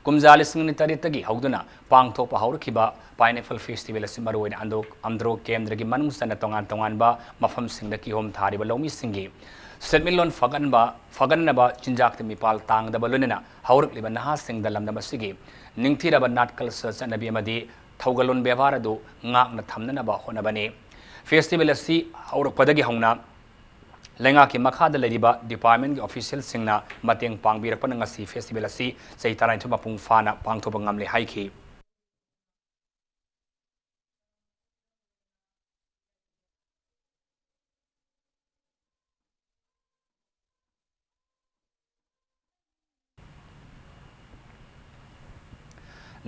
ꯀꯨꯝꯖꯥ ꯂꯤꯁꯤꯡ ꯑꯅꯤ ꯇꯔꯦꯠꯇꯒꯤ ꯍꯧꯗꯨꯅ ꯄꯥꯡꯊꯣꯛꯄ ꯍꯧꯔꯛꯈꯤꯕ Pineapple Festival ꯑꯁꯤ ꯃꯔꯨꯑꯣꯏꯅ ꯑꯟꯗ꯭ꯔꯣ, ꯑꯟꯗ꯭ꯔꯣ ꯀꯦꯟꯗ꯭ꯔꯒꯤ ꯃꯅꯨꯡ ꯆꯟꯅ ꯇꯣꯉꯥꯟ ꯇꯣꯉꯥꯟꯕ ꯃꯐꯝꯁꯤꯡꯗ ꯀꯤꯍꯣꯝ ꯊꯥꯔꯤꯕ ꯂꯧꯃꯤꯁꯤꯡꯒꯤ ꯁꯦꯟꯃꯤꯠꯂꯣꯟ ꯐꯒꯠꯅꯕ, ꯐꯒꯠꯅꯅꯕ ꯆꯤꯟꯖꯥꯛꯇ ꯃꯤꯄꯥꯜ ꯇꯥꯡꯗꯕ ꯂꯣꯏꯅꯅ ꯍꯧꯔꯛꯂꯤꯕ ꯅꯍꯥꯁꯤꯡꯗ ꯂꯝꯗꯝ ꯑꯁꯤꯒꯤ ꯅꯤꯡꯊꯤꯔꯕ ꯅꯥꯠ, ꯀꯜꯆꯔ, ꯆꯠꯅꯕꯤ ꯑꯃꯗꯤ ꯊꯧꯒꯜꯂꯣꯟ ꯕꯦꯕꯥꯔ ꯑꯗꯨ ꯉꯥꯛꯅ ꯊꯝꯅꯅꯕ ꯍꯣꯠꯅꯕꯅꯤ꯫ Festival ꯑꯁꯤ ꯍꯧꯔꯛꯄꯗꯒꯤ ꯍꯧꯅ ꯂꯩꯉꯥꯛꯀꯤ ꯃꯈꯥꯗ ꯂꯩꯔꯤꯕ department ꯀꯤ official ꯁꯤꯡꯅ ꯃꯇꯦꯡ ꯄꯥꯡꯕꯤꯔꯛꯄꯅ ꯉꯁꯤ festival ꯑꯁꯤ ꯆꯍꯤ ꯇꯔꯥꯅꯤꯊꯣꯏ ꯃꯄꯨꯡ ꯐꯥꯅ ꯄꯥꯡꯊꯣꯛꯄ ꯉꯝꯂꯦ ꯍꯥꯏꯈꯤ꯫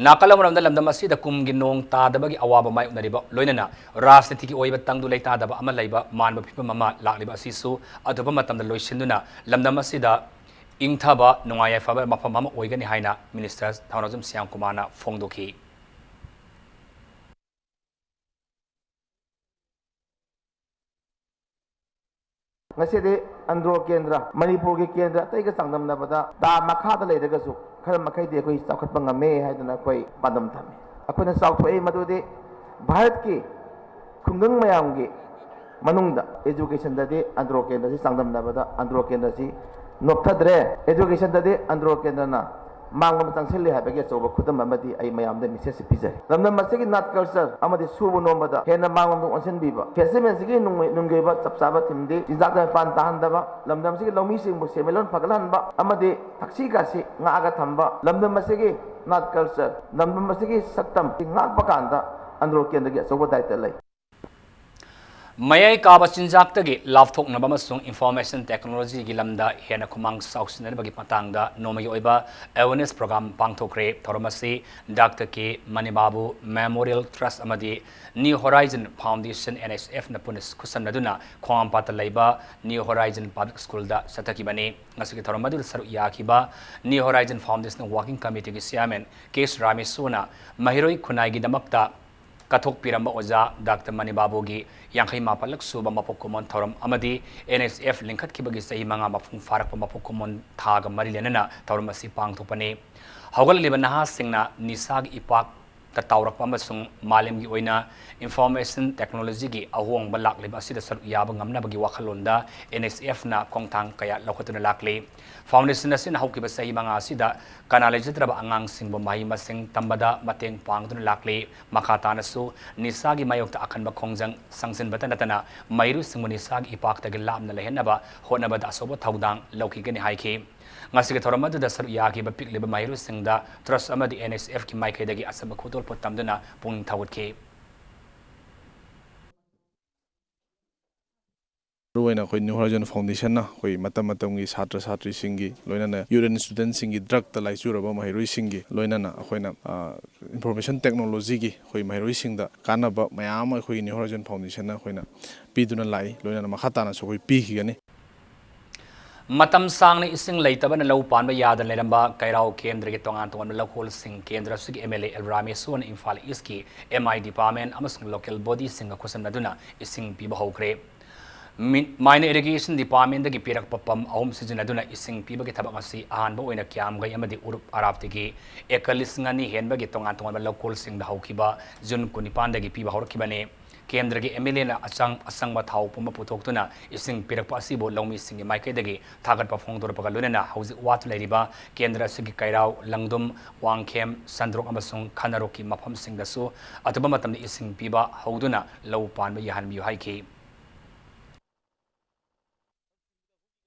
ꯅꯥꯀꯜ ꯑꯃꯔꯣꯝꯗ ꯂꯝꯗꯝ ꯑꯁꯤꯗ ꯀꯨꯝꯒꯤ ꯅꯣꯡ ꯇꯥꯗꯕꯒꯤ ꯑꯋꯥꯕ ꯃꯥꯌꯣꯛꯅꯔꯤꯕ ꯂꯣꯏꯅꯅ ꯔꯥꯖꯅꯤꯇꯤꯒꯤ ꯑꯣꯏꯕ ꯇꯪꯗꯨ ꯂꯩꯇꯥꯗꯕ ꯑꯃ ꯂꯩꯕ ꯃꯥꯟꯕ ꯐꯤꯕꯝ ꯑꯃ ꯂꯥꯛꯂꯤꯕ ꯑꯁꯤꯁꯨ ꯑꯊꯨꯕ ꯃꯇꯝꯗ ꯂꯣꯏꯁꯤꯟꯗꯨꯅ ꯂꯝꯗꯝ ꯑꯁꯤꯗ ꯏꯪꯊꯕ, ꯅꯨꯡꯉꯥꯏ ꯌꯥꯏꯐꯕ ꯃꯐꯝ ꯑꯃ ꯑꯣꯏꯒꯅꯤ ꯍꯥꯏꯅ Minister ꯊꯧꯅꯥꯎꯖꯝ ꯁ꯭ꯌꯥꯝ ꯀꯨꯃꯥꯔꯅ ꯐꯣꯡꯗꯣꯛꯈꯤ꯫ ꯉꯁꯤꯗꯤ ꯑꯟꯗ꯭ꯔꯣ ꯀꯦꯟꯗ꯭ꯔ, ꯃꯅꯤꯄꯨꯔꯒꯤ ꯀꯦꯟꯗ꯭ꯔ ꯑꯇꯩꯒ ꯆꯥꯡꯗꯝꯅꯕꯗ ꯗꯥꯝ ꯃꯈꯥꯗ ꯂꯩꯔꯒꯁꯨ ꯈꯔ ꯃꯈꯩꯗꯤ ꯑꯩꯈꯣꯏ ꯆꯥꯎꯈꯠꯄ ꯉꯝꯃꯦ ꯍꯥꯏꯗꯅ ꯑꯩꯈꯣꯏ ꯄꯥꯟꯗꯝ ꯊꯝꯃꯤ꯫ ꯑꯩꯈꯣꯏꯅ ꯆꯥꯎꯊꯣꯛꯏ ꯃꯗꯨꯗꯤ ꯚꯥꯔꯠꯀꯤ ꯈꯨꯡꯒꯪ ꯃꯌꯥꯝꯒꯤ ꯃꯅꯨꯡꯗ educationꯗꯗꯤ ꯑꯟꯗ꯭ꯔꯣ ꯀꯦꯟꯗ꯭ꯔꯁꯤ ꯆꯥꯡꯗꯝꯅꯕꯗ ꯑꯟꯗ꯭ꯔꯣ ꯀꯦꯟꯗ꯭ꯔꯁꯤ ꯅꯣꯞꯊꯗ꯭ꯔꯦ꯫ Educationꯗꯗꯤ ꯑꯟꯗ꯭ꯔꯣ ꯀꯦꯟꯗ꯭ꯔꯅ ꯃꯥꯡꯂꯣꯝꯗ ꯆꯪꯁꯤꯜꯂꯤ ꯍꯥꯏꯕꯒꯤ ꯑꯆꯧꯕ ꯈꯨꯗꯝ ꯑꯃꯗꯤ ꯑꯩ ꯃꯌꯥꯝꯗ message ꯄꯤꯖꯔꯤ꯫ ꯂꯝꯗꯝ ꯑꯁꯤꯒꯤ ꯅꯥꯠ culture ꯑꯃꯗꯤ ꯁꯨꯕ ꯅꯣꯝꯕꯗ ꯍꯦꯟꯅ ꯃꯥꯡꯂꯣꯝꯗ ꯑꯣꯟꯁꯤꯟꯕꯤꯕ꯫ Festivalꯁꯤꯒꯤ ꯅꯨꯡꯒꯤ ꯑꯣꯏꯕ ꯆꯞ ꯆꯥꯕ themeꯗꯤ ꯆꯤꯟꯖꯥꯛꯇ ꯃꯄꯥꯟ ꯇꯥꯍꯟꯗꯕ, ꯂꯝꯗꯝ ꯑꯁꯤꯒꯤ ꯂꯧꯃꯤꯁꯤꯡꯕꯨ ꯁꯦꯟꯃꯤꯠꯂꯣꯟ ꯐꯒꯠꯍꯟꯕ ꯑꯃꯗꯤ ꯊꯛꯁꯤ ꯈꯥꯁꯤ ꯉꯥꯛꯑꯒ ꯊꯝꯕ, ꯂꯝꯗꯝ ꯑꯁꯤꯒꯤ ꯅꯥꯠ culture, ꯂꯝꯗꯝ ꯑꯁꯤꯒꯤ ꯁꯛꯇꯝ ꯉꯥꯛꯄ ꯀꯥꯟꯗ ꯑꯟꯗ꯭ꯔꯣ ꯀꯦꯟꯗ꯭ꯔꯒꯤ ꯑꯆꯧꯕ ꯗꯥꯏꯇ ꯂꯩ꯫ ꯃꯌꯥꯏ ꯀꯥꯕ ꯆꯤꯟꯖꯥꯛꯇꯒꯤ ꯂꯥꯞꯊꯣꯛꯅꯕ ꯑꯃꯁꯨꯡ information technologyꯒꯤ ꯂꯝꯗ ꯍꯦꯟꯅ ꯈꯨꯃꯥꯡ ꯆꯥꯎꯁꯤꯟꯅꯅꯕꯒꯤ ꯃꯇꯥꯡꯗ ꯅꯣꯡꯃꯒꯤ ꯑꯣꯏꯕ awareness program ꯄꯥꯡꯊꯣꯛꯈ꯭ꯔꯦ꯫ ꯊꯧꯔꯝ ꯑꯁꯤ ꯗꯥꯛꯇꯔ ꯀꯦ ꯃꯅꯤꯕꯥꯕꯨ Memorial Trust ꯑꯃꯗꯤ New Horizon Foundation, NHFꯅ ꯄꯨꯟꯅ ꯈꯨꯠꯁꯝꯅꯗꯨꯅ ꯈꯣꯡꯉꯥꯝꯄꯥꯠꯇ ꯂꯩꯕ New Horizon Public Schoolꯗ ꯆꯠꯊꯈꯤꯕꯅꯤ꯫ ꯉꯁꯤꯒꯤ ꯊꯧꯔꯝ ꯑꯗꯨꯗ ꯁꯔꯨꯛ ꯌꯥꯈꯤꯕ New Horizon Foundation Working Committeeꯒꯤ Chairman ꯀꯦ ꯔꯥꯃꯦꯁꯣꯔꯅ ꯃꯍꯩꯔꯣꯏ ꯈꯨꯟꯅꯥꯏꯒꯤꯗꯃꯛꯇ ꯀꯠꯊꯣꯛꯄꯤꯔꯝꯕ ꯑꯣꯖꯥ ꯗꯥꯛꯇꯔ ꯃꯅꯤꯕꯥꯕꯨꯒꯤ ꯌꯥꯡꯈꯩ ꯃꯥꯄꯜꯂꯛ ꯁꯨꯕ ꯃꯄꯣꯛ ꯀꯨꯝꯑꯣꯟ ꯊꯧꯔꯝ ꯑꯃꯗꯤ NHF ꯂꯤꯡꯈꯠꯈꯤꯕꯒꯤ ꯆꯍꯤ ꯃꯉꯥ ꯃꯄꯨꯡ ꯐꯥꯔꯛꯄ ꯃꯄꯣꯛ ꯀꯨꯝꯑꯣꯟ ꯊꯥꯒ ꯃꯔꯤ ꯂꯩꯅꯅ ꯊꯧꯔꯝ ꯑꯁꯤ ꯄꯥꯡꯊꯣꯛꯄꯅꯤ꯫ ꯍꯧꯒꯠꯂꯛꯂꯤꯕ ꯅꯍꯥꯁꯤꯡꯅ ꯅꯤꯁꯥꯒꯤ ꯏꯄꯥꯛꯇ ꯇꯥꯎꯔꯛꯄ ꯑꯃꯁꯨꯡ ꯃꯥꯂꯦꯝꯒꯤ ꯑꯣꯏꯅ information technologyꯒꯤ ꯑꯍꯣꯡꯕ ꯂꯥꯛꯂꯤꯕ ꯑꯁꯤꯗ ꯁꯔꯨꯛ ꯌꯥꯕ ꯉꯝꯅꯕꯒꯤ ꯋꯥꯈꯜꯂꯣꯟꯗ NHFꯅ ꯈꯣꯡꯊꯥꯡ ꯀꯌꯥ ꯂꯧꯈꯠꯇꯨꯅ ꯂꯥꯛꯂꯤ꯫ Foundation ꯑꯁꯤꯅ ꯍꯧꯈꯤꯕ ꯆꯍꯤ ꯃꯉꯥ ꯑꯁꯤꯗ ꯀꯅꯥ ꯂꯩꯖꯗ꯭ꯔꯕ ꯑꯉꯥꯡꯁꯤꯡꯕꯨ ꯃꯍꯩ ꯃꯁꯤꯡ ꯇꯝꯕꯗ ꯃꯇꯦꯡ ꯄꯥꯡꯗꯨꯅ ꯂꯥꯛꯂꯤ꯫ ꯃꯈꯥ ꯇꯥꯅꯁꯨ ꯅꯤꯁꯥꯒꯤ ꯃꯥꯌꯣꯛꯇ ꯑꯀꯟꯕ ꯈꯣꯡꯖꯪ ꯆꯪꯁꯤꯟꯕꯇ ꯅꯠꯇꯅ ꯃꯍꯩꯔꯣꯏꯁꯤꯡꯕꯨ ꯅꯤꯁꯥꯒꯤ ꯏꯄꯥꯛꯇꯒꯤ ꯂꯥꯞꯅ ꯂꯩꯍꯟꯅꯕ ꯍꯣꯠꯅꯕꯗ ꯑꯆꯧꯕ ꯊꯧꯗꯥꯡ ꯂꯧꯈꯤꯒꯅꯤ ꯍꯥꯏꯈꯤ꯫ ꯉꯁꯤꯒꯤ ꯊꯧꯔꯝ ꯑꯗꯨꯗ ꯁꯔꯨꯛ ꯌꯥꯈꯤꯕ ꯄꯤꯛꯂꯤꯕ ꯃꯍꯩꯔꯣꯏꯁꯤꯡꯗ Trust ꯑꯃꯗꯤ NHFꯀꯤ ꯃꯥꯏꯀꯩꯗꯒꯤ ꯑꯆꯝꯕ ꯈꯨꯗꯣꯜꯄꯣꯠ ꯇꯝꯗꯨꯅ ꯄꯨꯛꯅꯤꯡ ꯊꯧꯒꯠꯈꯤ꯫ ꯃꯔꯨꯑꯣꯏꯅ ꯑꯩꯈꯣꯏ New Horizon Foundationꯅ ꯑꯩꯈꯣꯏ ꯃꯇꯝ ꯃꯇꯝꯒꯤ ꯁꯥꯇ꯭ꯔ ꯁꯥꯇ꯭ꯔꯤꯁꯤꯡꯒꯤ, ꯂꯣꯏꯅꯅ youth and studentꯁꯤꯡꯒꯤ, drugꯇ ꯂꯥꯏꯆꯨꯔꯕ ꯃꯍꯩꯔꯣꯏꯁꯤꯡꯒꯤ, ꯂꯣꯏꯅꯅ ꯑꯩꯈꯣꯏꯅ, ꯑ, information technologyꯒꯤ ꯑꯩꯈꯣꯏ ꯃꯍꯩꯔꯣꯏꯁꯤꯡꯗ ꯀꯥꯟꯅꯕ ꯃꯌꯥꯝ ꯑꯃ ꯑꯩꯈꯣꯏꯒꯤ New Horizon Foundationꯅ ꯑꯩꯈꯣꯏꯅ ꯄꯤꯗꯨꯅ ꯂꯥꯛꯏ, ꯂꯣꯏꯅꯅ ꯃꯈꯥ ꯇꯥꯅꯁꯨ ꯑꯩꯈꯣꯏ ꯄꯤꯈꯤꯒꯅꯤ꯫ ꯃꯇꯝ ꯁꯥꯡꯅ ꯏꯁꯤꯡ ꯂꯩꯇꯕꯅ ꯂꯧ ꯄꯥꯟꯕ ꯌꯥꯗꯅ ꯂꯩꯔꯝꯕ ꯀꯩꯔꯥꯎ ꯀꯦꯟꯗ꯭ꯔꯒꯤ ꯇꯣꯉꯥꯟ ꯇꯣꯉꯥꯟꯕ ꯂꯧꯀꯣꯜꯁꯤꯡ ꯀꯦꯟꯗ꯭ꯔ ꯑꯁꯤꯒꯤ MLA ꯑꯦꯜ ꯔꯥꯃꯦꯁꯣꯔꯅ ꯏꯝꯐꯥꯜ ꯏꯁꯀꯤ MI department ꯑꯃꯁꯨꯡ local bodyꯁꯤꯡꯒ ꯈꯨꯠꯁꯝꯅꯗꯨꯅ ꯏꯁꯤꯡ ꯄꯤꯕ ꯍꯧꯈ꯭ꯔꯦ꯫ ꯃꯤ-, Minor Irrigation Departmentꯗꯒꯤ ꯄꯤꯔꯛꯄ pump ꯑꯍꯨꯝ ꯁꯤꯖꯤꯟꯅꯗꯨꯅ ꯏꯁꯤꯡ ꯄꯤꯕꯒꯤ ꯊꯕꯛ ꯑꯁꯤ ꯑꯍꯥꯟꯕ ꯑꯣꯏꯅ ꯀ꯭ꯌꯥꯝꯒꯩ ꯑꯃꯗꯤ ꯎꯔꯨꯞ ꯑꯔꯥꯞꯇꯒꯤ acre ꯂꯤꯁꯤꯡ ꯑꯅꯤ ꯍꯦꯟꯕꯒꯤ ꯇꯣꯉꯥꯟ ꯇꯣꯉꯥꯟꯕ ꯂꯧꯀꯣꯜꯁꯤꯡꯗ ꯍꯧꯈꯤꯕ ꯖꯨꯟ ꯀꯨꯟꯅꯤꯄꯥꯟꯗꯒꯤ ꯄꯤꯕ ꯍꯧꯔꯛꯈꯤꯕꯅꯤ꯫ ꯀꯦꯟꯗ꯭ꯔꯒꯤ ꯑꯦꯝ ꯑꯦꯜ ꯑꯦꯅ ꯑꯆꯪ ꯑꯆꯪꯕ ꯊꯥꯎ ꯄꯨꯝꯕ ꯄꯨꯊꯣꯛꯇꯨꯅ ꯏꯁꯤꯡ ꯄꯤꯔꯛꯄ ꯑꯁꯤꯕꯨ ꯂꯧꯃꯤꯁꯤꯡꯒꯤ ꯃꯥꯏꯀꯩꯗꯒꯤ ꯊꯥꯒꯠꯄ ꯐꯣꯡꯗꯣꯔꯛꯄꯒ ꯂꯣꯏꯅꯅ ꯍꯧꯖꯤꯛ ꯋꯥꯠꯇꯨꯅ ꯂꯩꯔꯤꯕ ꯀꯦꯟꯗ꯭ꯔ ꯑꯁꯤꯒꯤ ꯀꯩꯔꯥꯎ, ꯂꯪꯗꯨꯝ, ꯋꯥꯡꯈꯦꯝ, ꯁꯟꯗ꯭ꯔꯣꯛ ꯑꯃꯁꯨꯡ ꯈꯅꯔꯣꯛꯀꯤ ꯃꯐꯝꯁꯤꯡꯗꯁꯨ ꯑꯊꯨꯕ ꯃꯇꯝꯗ ꯏꯁꯤꯡ ꯄꯤꯕ ꯍꯧꯗꯨꯅ ꯂꯧ ꯄꯥꯟꯕ ꯌꯥꯍꯟꯕꯤꯌꯨ ꯍꯥꯏꯈꯤ꯫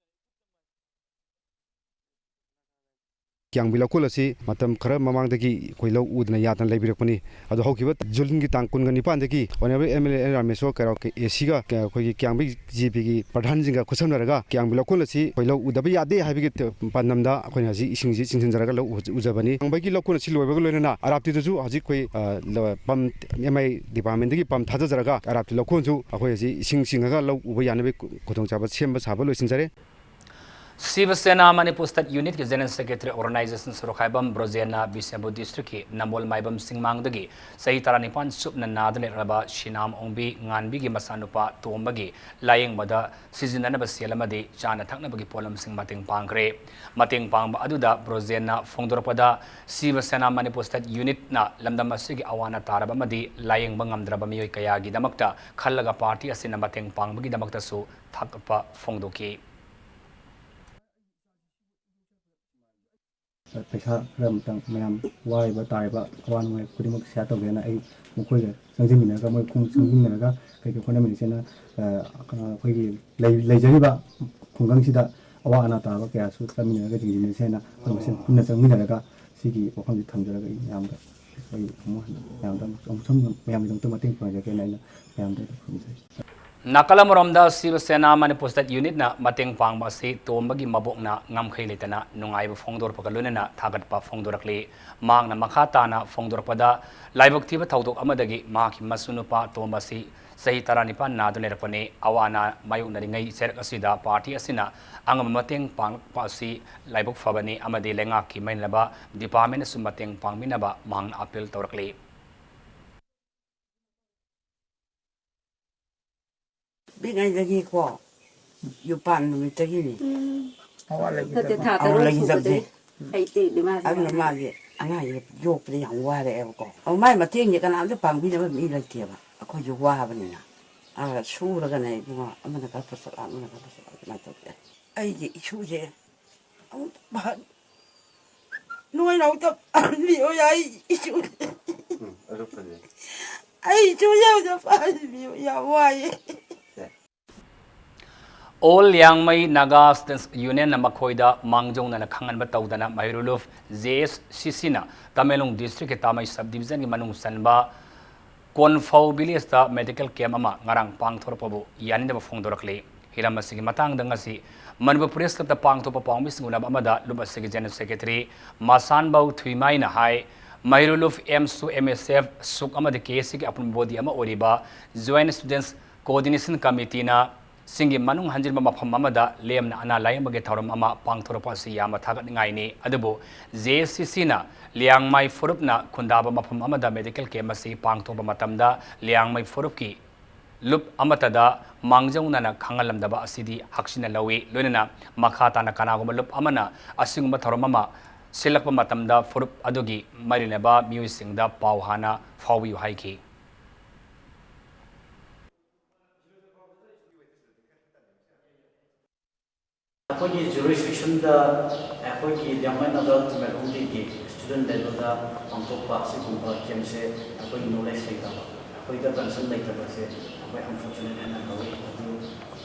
ꯀ꯭ꯌꯥꯡꯕꯤ ꯂꯧꯀꯣꯜ ꯑꯁꯤ ꯃꯇꯝ ꯈꯔ ꯃꯃꯥꯡꯗꯒꯤ ꯑꯩꯈꯣꯏ ꯂꯧ ꯎꯗꯅ ꯌꯥꯗꯅ ꯂꯩꯕꯤꯔꯛꯄꯅꯤ꯫ ꯑꯗꯣ ꯍꯧꯈꯤꯕ ꯖꯨꯟꯒꯤ ꯇꯥꯡ ꯀꯨꯟꯒ ꯅꯤꯄꯥꯟꯗꯒꯤ ꯑꯣꯅꯔꯦꯕꯜ ꯑꯦꯝ ꯑꯦꯜ ꯑꯦ ꯔꯥꯃꯦꯁꯣꯔ ꯀꯩꯔꯥꯎ ꯑꯦ ꯁꯤꯒ ꯑꯩꯈꯣꯏꯒꯤ ꯀ꯭ꯌꯥꯡꯕꯤ ꯖꯤ ꯄꯤꯒꯤ ꯄ꯭ꯔꯙꯥꯟꯁꯤꯡꯒ ꯈꯨꯠꯁꯝꯅꯔꯒ ꯀ꯭ꯌꯥꯡꯕꯤ ꯂꯧꯀꯣꯜ ꯑꯁꯤ ꯑꯩꯈꯣꯏ ꯂꯧ ꯎꯗꯕ ꯌꯥꯗꯦ ꯍꯥꯏꯕꯒꯤ ꯄꯥꯟꯗꯝꯗ ꯑꯩꯈꯣꯏꯅ ꯍꯧꯖꯤꯛ ꯏꯁꯤꯡꯁꯤ ꯆꯤꯡꯁꯤꯟꯖꯔꯒ ꯂꯧ ꯎꯖꯕꯅꯤ꯫ ꯀ꯭ꯌꯥꯡꯕꯩꯒꯤ ꯂꯧꯀꯣꯜ ꯑꯁꯤ ꯂꯣꯏꯕꯒ ꯂꯣꯏꯅꯅ ꯑꯔꯥꯞꯇꯤꯗꯁꯨ ꯍꯧꯖꯤꯛ ꯑꯩꯈꯣꯏ, ꯑ, ꯂ-, ꯄꯝ, ꯑꯦꯝ ꯑꯥꯏ ꯗꯤꯄꯥꯔꯠꯃꯦꯟꯗꯒꯤ ꯄꯝ ꯊꯥꯗꯖꯔꯒ ꯑꯔꯥꯞꯇꯤ ꯂꯧꯀꯣꯜꯁꯨ ꯑꯩꯈꯣꯏ ꯍꯧꯖꯤꯛ ꯏꯁꯤꯡ ꯆꯤꯡꯉꯒ ꯂꯧ ꯎꯕ ꯌꯥꯅꯕꯒꯤ ꯈꯨꯗꯣꯡꯆꯥꯕ ꯁꯦꯝꯕ ꯁꯥꯕ ꯂꯣꯏꯁꯤꯟꯖꯔꯦ꯫ ꯁꯤꯕ ꯁꯦꯅꯥ ꯃꯅꯤꯄꯨꯔ ꯁ꯭ꯇꯦꯠ ꯌꯨꯅꯤꯠꯀꯤ ꯖꯦꯅꯔꯦꯜ ꯁꯦꯀ꯭ꯔꯦꯇꯔꯤ ꯑꯣꯔꯒꯅꯥꯏꯖꯦꯁꯟ ꯁꯣꯔꯣꯛꯈꯥꯏꯕꯝ ꯕ꯭ꯔꯣꯖꯦꯟꯅ ꯕꯤꯁꯦꯝꯄꯨꯔ ꯗꯤꯁꯇ꯭ꯔꯤꯛꯀꯤ ꯅꯝꯕꯣꯜ ꯃꯥꯏꯕꯝ ꯆꯤꯡꯃꯥꯡꯗꯒꯤ ꯆꯍꯤ ꯇꯔꯥꯅꯤꯄꯥꯟ ꯆꯨꯞꯅ ꯅꯥꯗꯨꯅ ꯂꯩꯔꯛꯂꯕ ꯁꯤꯅꯥꯝ ꯑꯣꯡꯕꯤ ꯉꯥꯟꯕꯤꯒꯤ ꯃꯆꯥꯅꯨꯄꯥ ꯇꯣꯝꯕꯒꯤ ꯂꯥꯌꯦꯡꯕꯗ ꯁꯤꯖꯤꯟꯅꯅꯕ ꯁꯦꯜ ꯑꯃꯗꯤ ꯆꯥꯅ ꯊꯛꯅꯕꯒꯤ ꯄꯣꯠꯂꯝꯁꯤꯡ ꯃꯇꯦꯡ ꯄꯥꯡꯈ꯭ꯔꯦ꯫ ꯃꯇꯦꯡ ꯄꯥꯡꯕ ꯑꯗꯨꯗ ꯕ꯭ꯔꯣꯖꯦꯟꯅ ꯐꯣꯡꯗꯣꯔꯛꯄꯗ, ꯁꯤꯕ ꯁꯦꯅꯥ ꯃꯅꯤꯄꯨꯔ ꯁ꯭ꯇꯦꯠ ꯌꯨꯅꯤꯠꯅ ꯂꯝꯗꯝ ꯑꯁꯤꯒꯤ ꯑꯋꯥ ꯑꯅꯥ ꯇꯥꯔꯕ ꯑꯃꯗꯤ ꯂꯥꯌꯦꯡꯕ ꯉꯝꯗ꯭ꯔꯕ ꯃꯤꯑꯣꯏ ꯀꯌꯥꯒꯤꯗꯃꯛꯇ ꯈꯜꯂꯒ ꯄꯥꯔꯇꯤ ꯑꯁꯤꯅ ꯃꯇꯦꯡ ꯄꯥꯡꯕꯒꯤꯗꯃꯛꯇꯁꯨ ꯊꯥꯒꯠꯄ ꯐꯣꯡꯗꯣꯛꯈꯤ꯫ ꯄꯩꯁꯥ ꯈꯔ ꯑꯃꯇꯪ ꯃꯌꯥꯝ ꯋꯥꯔꯤꯕ ꯇꯥꯔꯤꯕ ꯑꯋꯥ ꯅꯨꯡꯉꯥꯏ ꯈꯨꯗꯤꯡꯃꯛ ꯁꯤꯌꯥꯔ ꯇꯧꯒꯦꯅ ꯑꯩ ꯃꯈꯣꯏꯒ ꯆꯪꯁꯤꯟꯃꯤꯟꯅꯔꯒ, ꯃꯣꯏ ꯈꯣꯡ ꯆꯪꯁꯤꯟꯃꯤꯟꯅꯔꯒ ꯀꯩꯀꯩ ꯍꯣꯠꯅꯃꯤꯟꯅꯁꯦꯅ, ꯑ, ꯑꯩꯈꯣꯏꯒꯤ ꯂꯩ-, ꯂꯩꯖꯔꯤꯕ ꯈꯨꯡꯒꯪꯁꯤꯗ ꯑꯋꯥ ꯑꯅꯥ ꯇꯥꯕ ꯀꯌꯥꯁꯨ ꯆꯠꯃꯤꯟꯅꯔꯒ ꯌꯦꯡꯁꯤꯟꯃꯤꯟꯅꯁꯦꯅ ꯑꯩꯈꯣꯏ ꯃꯁꯦꯟ ꯄꯨꯟꯅ ꯆꯪꯃꯤꯟꯅꯔꯒ ꯁꯤꯒꯤ ꯋꯥꯐꯝꯁꯤ ꯊꯝꯖꯔꯒ ꯑꯩ ꯃꯌꯥꯝꯗ ꯑꯩ ꯑꯃꯨꯛ ꯍꯟꯅ ꯃꯌꯥꯝꯗ ꯑꯃꯨꯛ ꯁꯨꯝ ꯃꯌꯥꯝꯒꯤꯗꯃꯛꯇ ꯃꯇꯦꯡ ꯄꯥꯡꯖꯒꯦꯅ ꯑꯩꯅ ꯃꯌꯥꯝꯗ ꯈꯨꯔꯨꯝꯖꯔꯤ꯫ ꯅꯥꯀꯜ ꯑꯃꯔꯣꯝꯗ ꯁꯤꯕ ꯁꯦꯅꯥ ꯃꯅꯤꯄꯨꯔ ꯁ꯭ꯇꯦꯠ ꯌꯨꯅꯤꯠꯅ ꯃꯇꯦꯡ ꯄꯥꯡꯕ ꯑꯁꯤ ꯇꯣꯝꯕꯒꯤ ꯃꯕꯣꯛꯅ ꯉꯝꯈꯩ ꯂꯩꯇꯅ ꯅꯨꯡꯉꯥꯏꯕ ꯐꯣꯡꯗꯣꯔꯛꯄꯒ ꯂꯣꯏꯅꯅ ꯊꯥꯒꯠꯄ ꯐꯣꯡꯗꯣꯔꯛꯂꯤ꯫ ꯃꯍꯥꯛꯅ ꯃꯈꯥ ꯇꯥꯅ ꯐꯣꯡꯗꯣꯔꯛꯄꯗ, ꯂꯥꯏꯕꯛ ꯊꯤꯕ ꯊꯧꯗꯣꯛ ꯑꯃꯗꯒꯤ ꯃꯍꯥꯛꯀꯤ ꯃꯁꯨ ꯅꯨꯄꯥ ꯇꯣꯝꯕ ꯑꯁꯤ ꯆꯍꯤ ꯇꯔꯥꯅꯤꯄꯥꯟ ꯅꯥꯗꯨꯅ ꯂꯩꯔꯛꯄꯅꯤ꯫ ꯑꯋꯥ ꯑꯅꯥ ꯃꯥꯌꯣꯛꯅꯔꯤꯉꯩ ꯆꯩꯔꯛ ꯑꯁꯤꯗ ꯄꯥꯔꯇꯤ ꯑꯁꯤꯅ ꯑꯉꯝꯕ ꯃꯇꯦꯡ ꯄꯥꯡꯂꯛꯄ ꯑꯁꯤ ꯂꯥꯏꯕꯛ ꯐꯕꯅꯤ ꯑꯃꯗꯤ ꯂꯩꯉꯥꯛꯀꯤ ꯃꯩꯅꯕ ꯗꯤꯄꯥꯔꯠꯃꯦꯟꯅꯁꯨ ꯃꯇꯦꯡ ꯄꯥꯡꯕꯤꯅꯕ ꯃꯍꯥꯛꯅ ꯑꯥꯄꯤꯜ ꯇꯧꯔꯛꯂꯤ꯫ ꯄꯤꯛꯂꯤꯉꯩꯗꯒꯤꯀꯣ, ꯌꯨꯄꯥꯟ ꯅꯨꯃꯤꯠꯇꯒꯤꯅꯤ꯫ ꯎꯝ꯫ ꯑꯋꯥ ꯂꯩꯈꯤꯗꯕ꯫ ꯅꯠꯇꯦ, ꯊꯥ ꯑꯋꯥ ꯇꯔꯨꯛ ꯂꯩꯈꯤꯗꯕꯁꯦ꯫ ꯁꯨꯕꯗꯒꯤ ꯍꯩꯇꯦ ꯏꯃꯥꯁꯦ꯫ ꯑꯗꯨꯅ ꯃꯥꯁꯦ ꯑꯉꯥꯡꯁꯦ ꯌꯣꯛꯄꯗ ꯌꯥꯝ ꯋꯥꯔꯛꯑꯦꯕꯀꯣ꯫ ꯑꯗꯨ ꯃꯥꯏ ꯃꯇꯦꯡꯁꯦ ꯀꯅꯥꯝꯇ ꯄꯥꯡꯕꯤꯅꯕ ꯃꯤ ꯂꯩꯇꯦꯕ꯫ ꯑꯩꯈꯣꯏꯁꯨ ꯋꯥꯕꯅꯤꯅ, ꯑꯥ, ꯁꯨꯔꯒꯅꯦ ꯏꯕꯨꯡꯉꯣ, ꯑꯃꯅ ꯈꯔ ꯄꯨꯁꯜꯂꯛ, ꯑꯃꯅ ꯈꯔ ꯄꯨꯁꯜꯂꯛ, ꯑꯗꯨꯃꯥꯏꯅ ꯇꯧꯗꯦ꯫ ꯑꯩꯒꯤ ꯏꯁꯨꯁꯦ ꯑꯃꯨꯛ ꯐꯍꯟ-, ꯅꯣꯏꯅ ꯑꯃꯨꯛꯇ ꯐꯍꯟꯕꯤꯌꯣ, ꯑꯩ ꯏꯁꯨꯁꯦ꯫ ꯎꯝ, ꯑꯗꯨ ꯐꯖꯩ꯫ ꯑꯩ ꯏꯁꯨꯁꯦ ꯑꯃꯨꯛꯇ ꯐꯍꯟꯕꯤꯌꯣ, ꯌꯥꯝ ꯋꯥꯏꯌꯦ꯫ ꯁꯦ꯫ ꯑꯣꯜ ꯂꯤꯌꯥꯡꯃꯩ ꯅꯥꯒꯥ ꯁ꯭ꯇꯨꯗꯦꯟꯠꯁ ꯌꯨꯅꯤꯌꯟꯅ ꯃꯈꯣꯏꯗ ꯃꯥꯡꯖꯧꯅꯅ ꯈꯪꯍꯟꯕ ꯇꯧꯗꯅ ꯃꯍꯩꯔꯣꯏ ꯂꯨꯞ ꯖꯦ ꯑꯦꯁ ꯁꯤ ꯁꯤꯅ ꯇꯃꯦꯡꯂꯣꯡ ꯗꯤꯁꯇ꯭ꯔꯤꯛꯀꯤ ꯇꯥꯃꯩ ꯁꯕ ꯗꯤꯕꯤꯖꯟꯒꯤ ꯃꯅꯨꯡ ꯆꯟꯕ ꯀꯣꯟꯐꯧ ꯚꯤꯂꯦꯖꯇ ꯃꯦꯗꯤꯀꯦꯜ ꯀꯦꯝꯞ ꯑꯃ ꯉꯔꯥꯡ ꯄꯥꯡꯊꯣꯔꯛꯄꯕꯨ ꯌꯥꯅꯤꯡꯗꯕ ꯐꯣꯡꯗꯣꯔꯛꯂꯤ꯫ ꯍꯤꯔꯝ ꯑꯁꯤꯒꯤ ꯃꯇꯥꯡꯗ ꯉꯁꯤ ꯃꯅꯤꯄꯨꯔ ꯄ꯭ꯔꯦꯁ ꯀ꯭ꯂꯕꯇ ꯄꯥꯡꯊꯣꯛꯄ ꯄꯥꯎꯃꯤꯁꯤꯡ ꯎꯅꯕ ꯑꯃꯗ ꯂꯨꯞ ꯑꯁꯤꯒꯤ ꯖꯦꯅꯔꯦꯜ ꯁꯦꯀ꯭ꯔꯦꯇꯔꯤ ꯃꯁꯥꯟꯕꯧ ꯊꯨꯏꯃꯥꯏꯅ ꯍꯥꯏ, ꯃꯍꯩꯔꯣꯏ ꯂꯨꯞ ꯑꯦꯝꯁꯨ, ꯑꯦꯝ ꯑꯦꯁ ꯑꯦꯐ, ꯁꯨꯛ ꯑꯃꯗꯤ ꯀꯦ ꯑꯦꯁ ꯁꯤꯒꯤ ꯑꯄꯨꯟꯕ ꯕꯣꯗꯤ ꯑꯃ ꯑꯣꯏꯔꯤꯕ ꯖꯣꯏꯟꯠ ꯁ꯭ꯇꯨꯗꯦꯟꯠꯁ ꯀꯣꯑꯣꯔꯗꯤꯅꯦꯁꯟ ꯀꯃꯤꯇꯤꯅ ꯁꯤꯡꯒꯤ ꯃꯅꯨꯡ ꯍꯟꯖꯤꯟꯕ ꯃꯐꯝ ꯑꯃꯗ ꯂꯦꯝꯅ ꯑꯅꯥ ꯂꯥꯌꯦꯡꯕꯒꯤ ꯊꯧꯔꯝ ꯑꯃ ꯄꯥꯡꯊꯣꯔꯛꯄ ꯑꯁꯤ ꯌꯥꯝꯅ ꯊꯥꯒꯠꯅꯤꯡꯉꯥꯏꯅꯤ꯫ ꯑꯗꯨꯕꯨ ꯖꯦ ꯑꯦꯁ ꯁꯤ ꯁꯤꯅ ꯂꯤꯌꯥꯡꯃꯥꯏ ꯐꯨꯔꯨꯞꯅ ꯈꯨꯟꯗꯥꯕ ꯃꯐꯝ ꯑꯃꯗ ꯃꯦꯗꯤꯀꯦꯜ ꯀꯦꯝꯞ ꯑꯁꯤ ꯄꯥꯡꯊꯣꯛꯄ ꯃꯇꯝꯗ ꯂꯤꯌꯥꯡꯃꯩ ꯐꯨꯔꯨꯞꯀꯤ ꯂꯨꯞ ꯑꯃꯠꯇꯗ ꯃꯥꯡꯖꯧꯅꯅ ꯈꯪꯍꯜꯂꯝꯗꯕ ꯑꯁꯤꯗꯤ ꯍꯛꯆꯤꯟꯅ ꯂꯧꯏ꯫ ꯂꯣꯏꯅꯅ ꯃꯈꯥ ꯇꯥꯅ ꯀꯅꯥꯒꯨꯝꯕ ꯂꯨꯞ ꯑꯃꯅ ꯑꯁꯤꯒꯨꯝꯕ ꯊꯧꯔꯝ ꯑꯃ ꯁꯤꯜꯂꯛꯄ ꯃꯇꯝꯗ ꯐꯨꯔꯨꯞ ꯑꯗꯨꯒꯤ ꯃꯔꯤ ꯂꯩꯅꯕ ꯃꯤꯑꯣꯏꯁꯤꯡꯗ ꯄꯥꯎ ꯍꯥꯟꯅ ꯐꯥꯎꯕꯤꯌꯨ ꯍꯥꯏꯈꯤ꯫ ꯑꯩꯈꯣꯏꯒꯤ ꯖꯨꯔꯤꯁꯗꯤꯛꯁꯟꯗ ꯑꯩꯈꯣꯏꯒꯤ ꯂꯤꯌꯥꯡꯃꯩ ꯅꯥꯒꯥ ꯇꯃꯦꯡꯂꯣꯡꯗꯒꯤ ꯁ꯭ꯇꯨꯗꯦꯟꯠ ꯂꯦꯚꯦꯜꯗ ꯄꯥꯡꯊꯣꯛꯄ ꯑꯁꯤꯒꯨꯝꯕ ꯀꯦꯝꯞꯁꯦ ꯑꯩꯈꯣꯏ ꯅꯣꯂꯦꯖ ꯂꯩꯇꯕ, ꯑꯩꯈꯣꯏꯗ ꯀꯟꯁꯔꯟ ꯂꯩꯇꯕꯁꯦ ꯑꯩꯈꯣꯏ ꯑꯟꯐꯣꯔꯆꯨꯅꯦꯠ ꯍꯥꯏꯅ ꯂꯧꯏ꯫ ꯑꯗꯨ,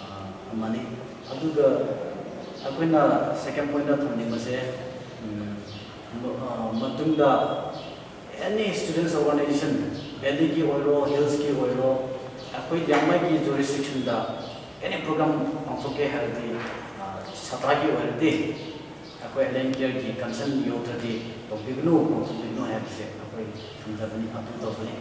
ꯑ, ꯑꯃꯅꯤ꯫ ꯑꯗꯨꯒ ꯑꯩꯈꯣꯏꯅ ꯁꯦꯀꯦꯟ ꯄꯣꯏꯟꯠꯇ ꯊꯝꯅꯤꯡꯕꯁꯦ, ꯎꯝ, ꯃ-, ꯑ, ꯃꯇꯨꯡꯗ ꯑꯦꯅꯤ ꯁ꯭ꯇꯨꯗꯦꯟꯠꯁ ꯑꯣꯔꯒꯅꯥꯏꯖꯦꯁꯟ, ꯚꯦꯂꯤꯒꯤ ꯑꯣꯏꯔꯣ, ꯍꯤꯜꯁꯀꯤ ꯑꯣꯏꯔꯣ, ꯑꯩꯈꯣꯏ ꯂꯤꯌꯥꯡꯃꯩꯒꯤ ꯖꯨꯔꯤꯁꯗꯤꯛꯁꯟꯗ ꯑꯦꯅꯤ ꯄ꯭ꯔꯣꯒ꯭ꯔꯥꯝ ꯄꯥꯡꯊꯣꯛꯀꯦ ꯍꯥꯏꯔꯗꯤ, ꯑ, ꯁꯥꯇ꯭ꯔꯒꯤ ꯑꯣꯏꯔꯗꯤ ꯑꯩꯈꯣꯏ ꯑꯦꯜ ꯑꯦꯟ ꯀꯦꯌꯔꯒꯤ ꯀꯟꯁꯔꯟ ꯌꯧꯗ꯭ꯔꯗꯤ ꯇꯧꯕꯤꯒꯅꯨ, ꯄꯥꯡꯊꯣꯛꯄꯤꯒꯅꯨ ꯍꯥꯏꯕꯁꯦ ꯑꯩꯈꯣꯏ ꯊꯝꯖꯕꯅꯤ, ꯑꯗꯨ ꯇꯧꯕꯅꯤ꯫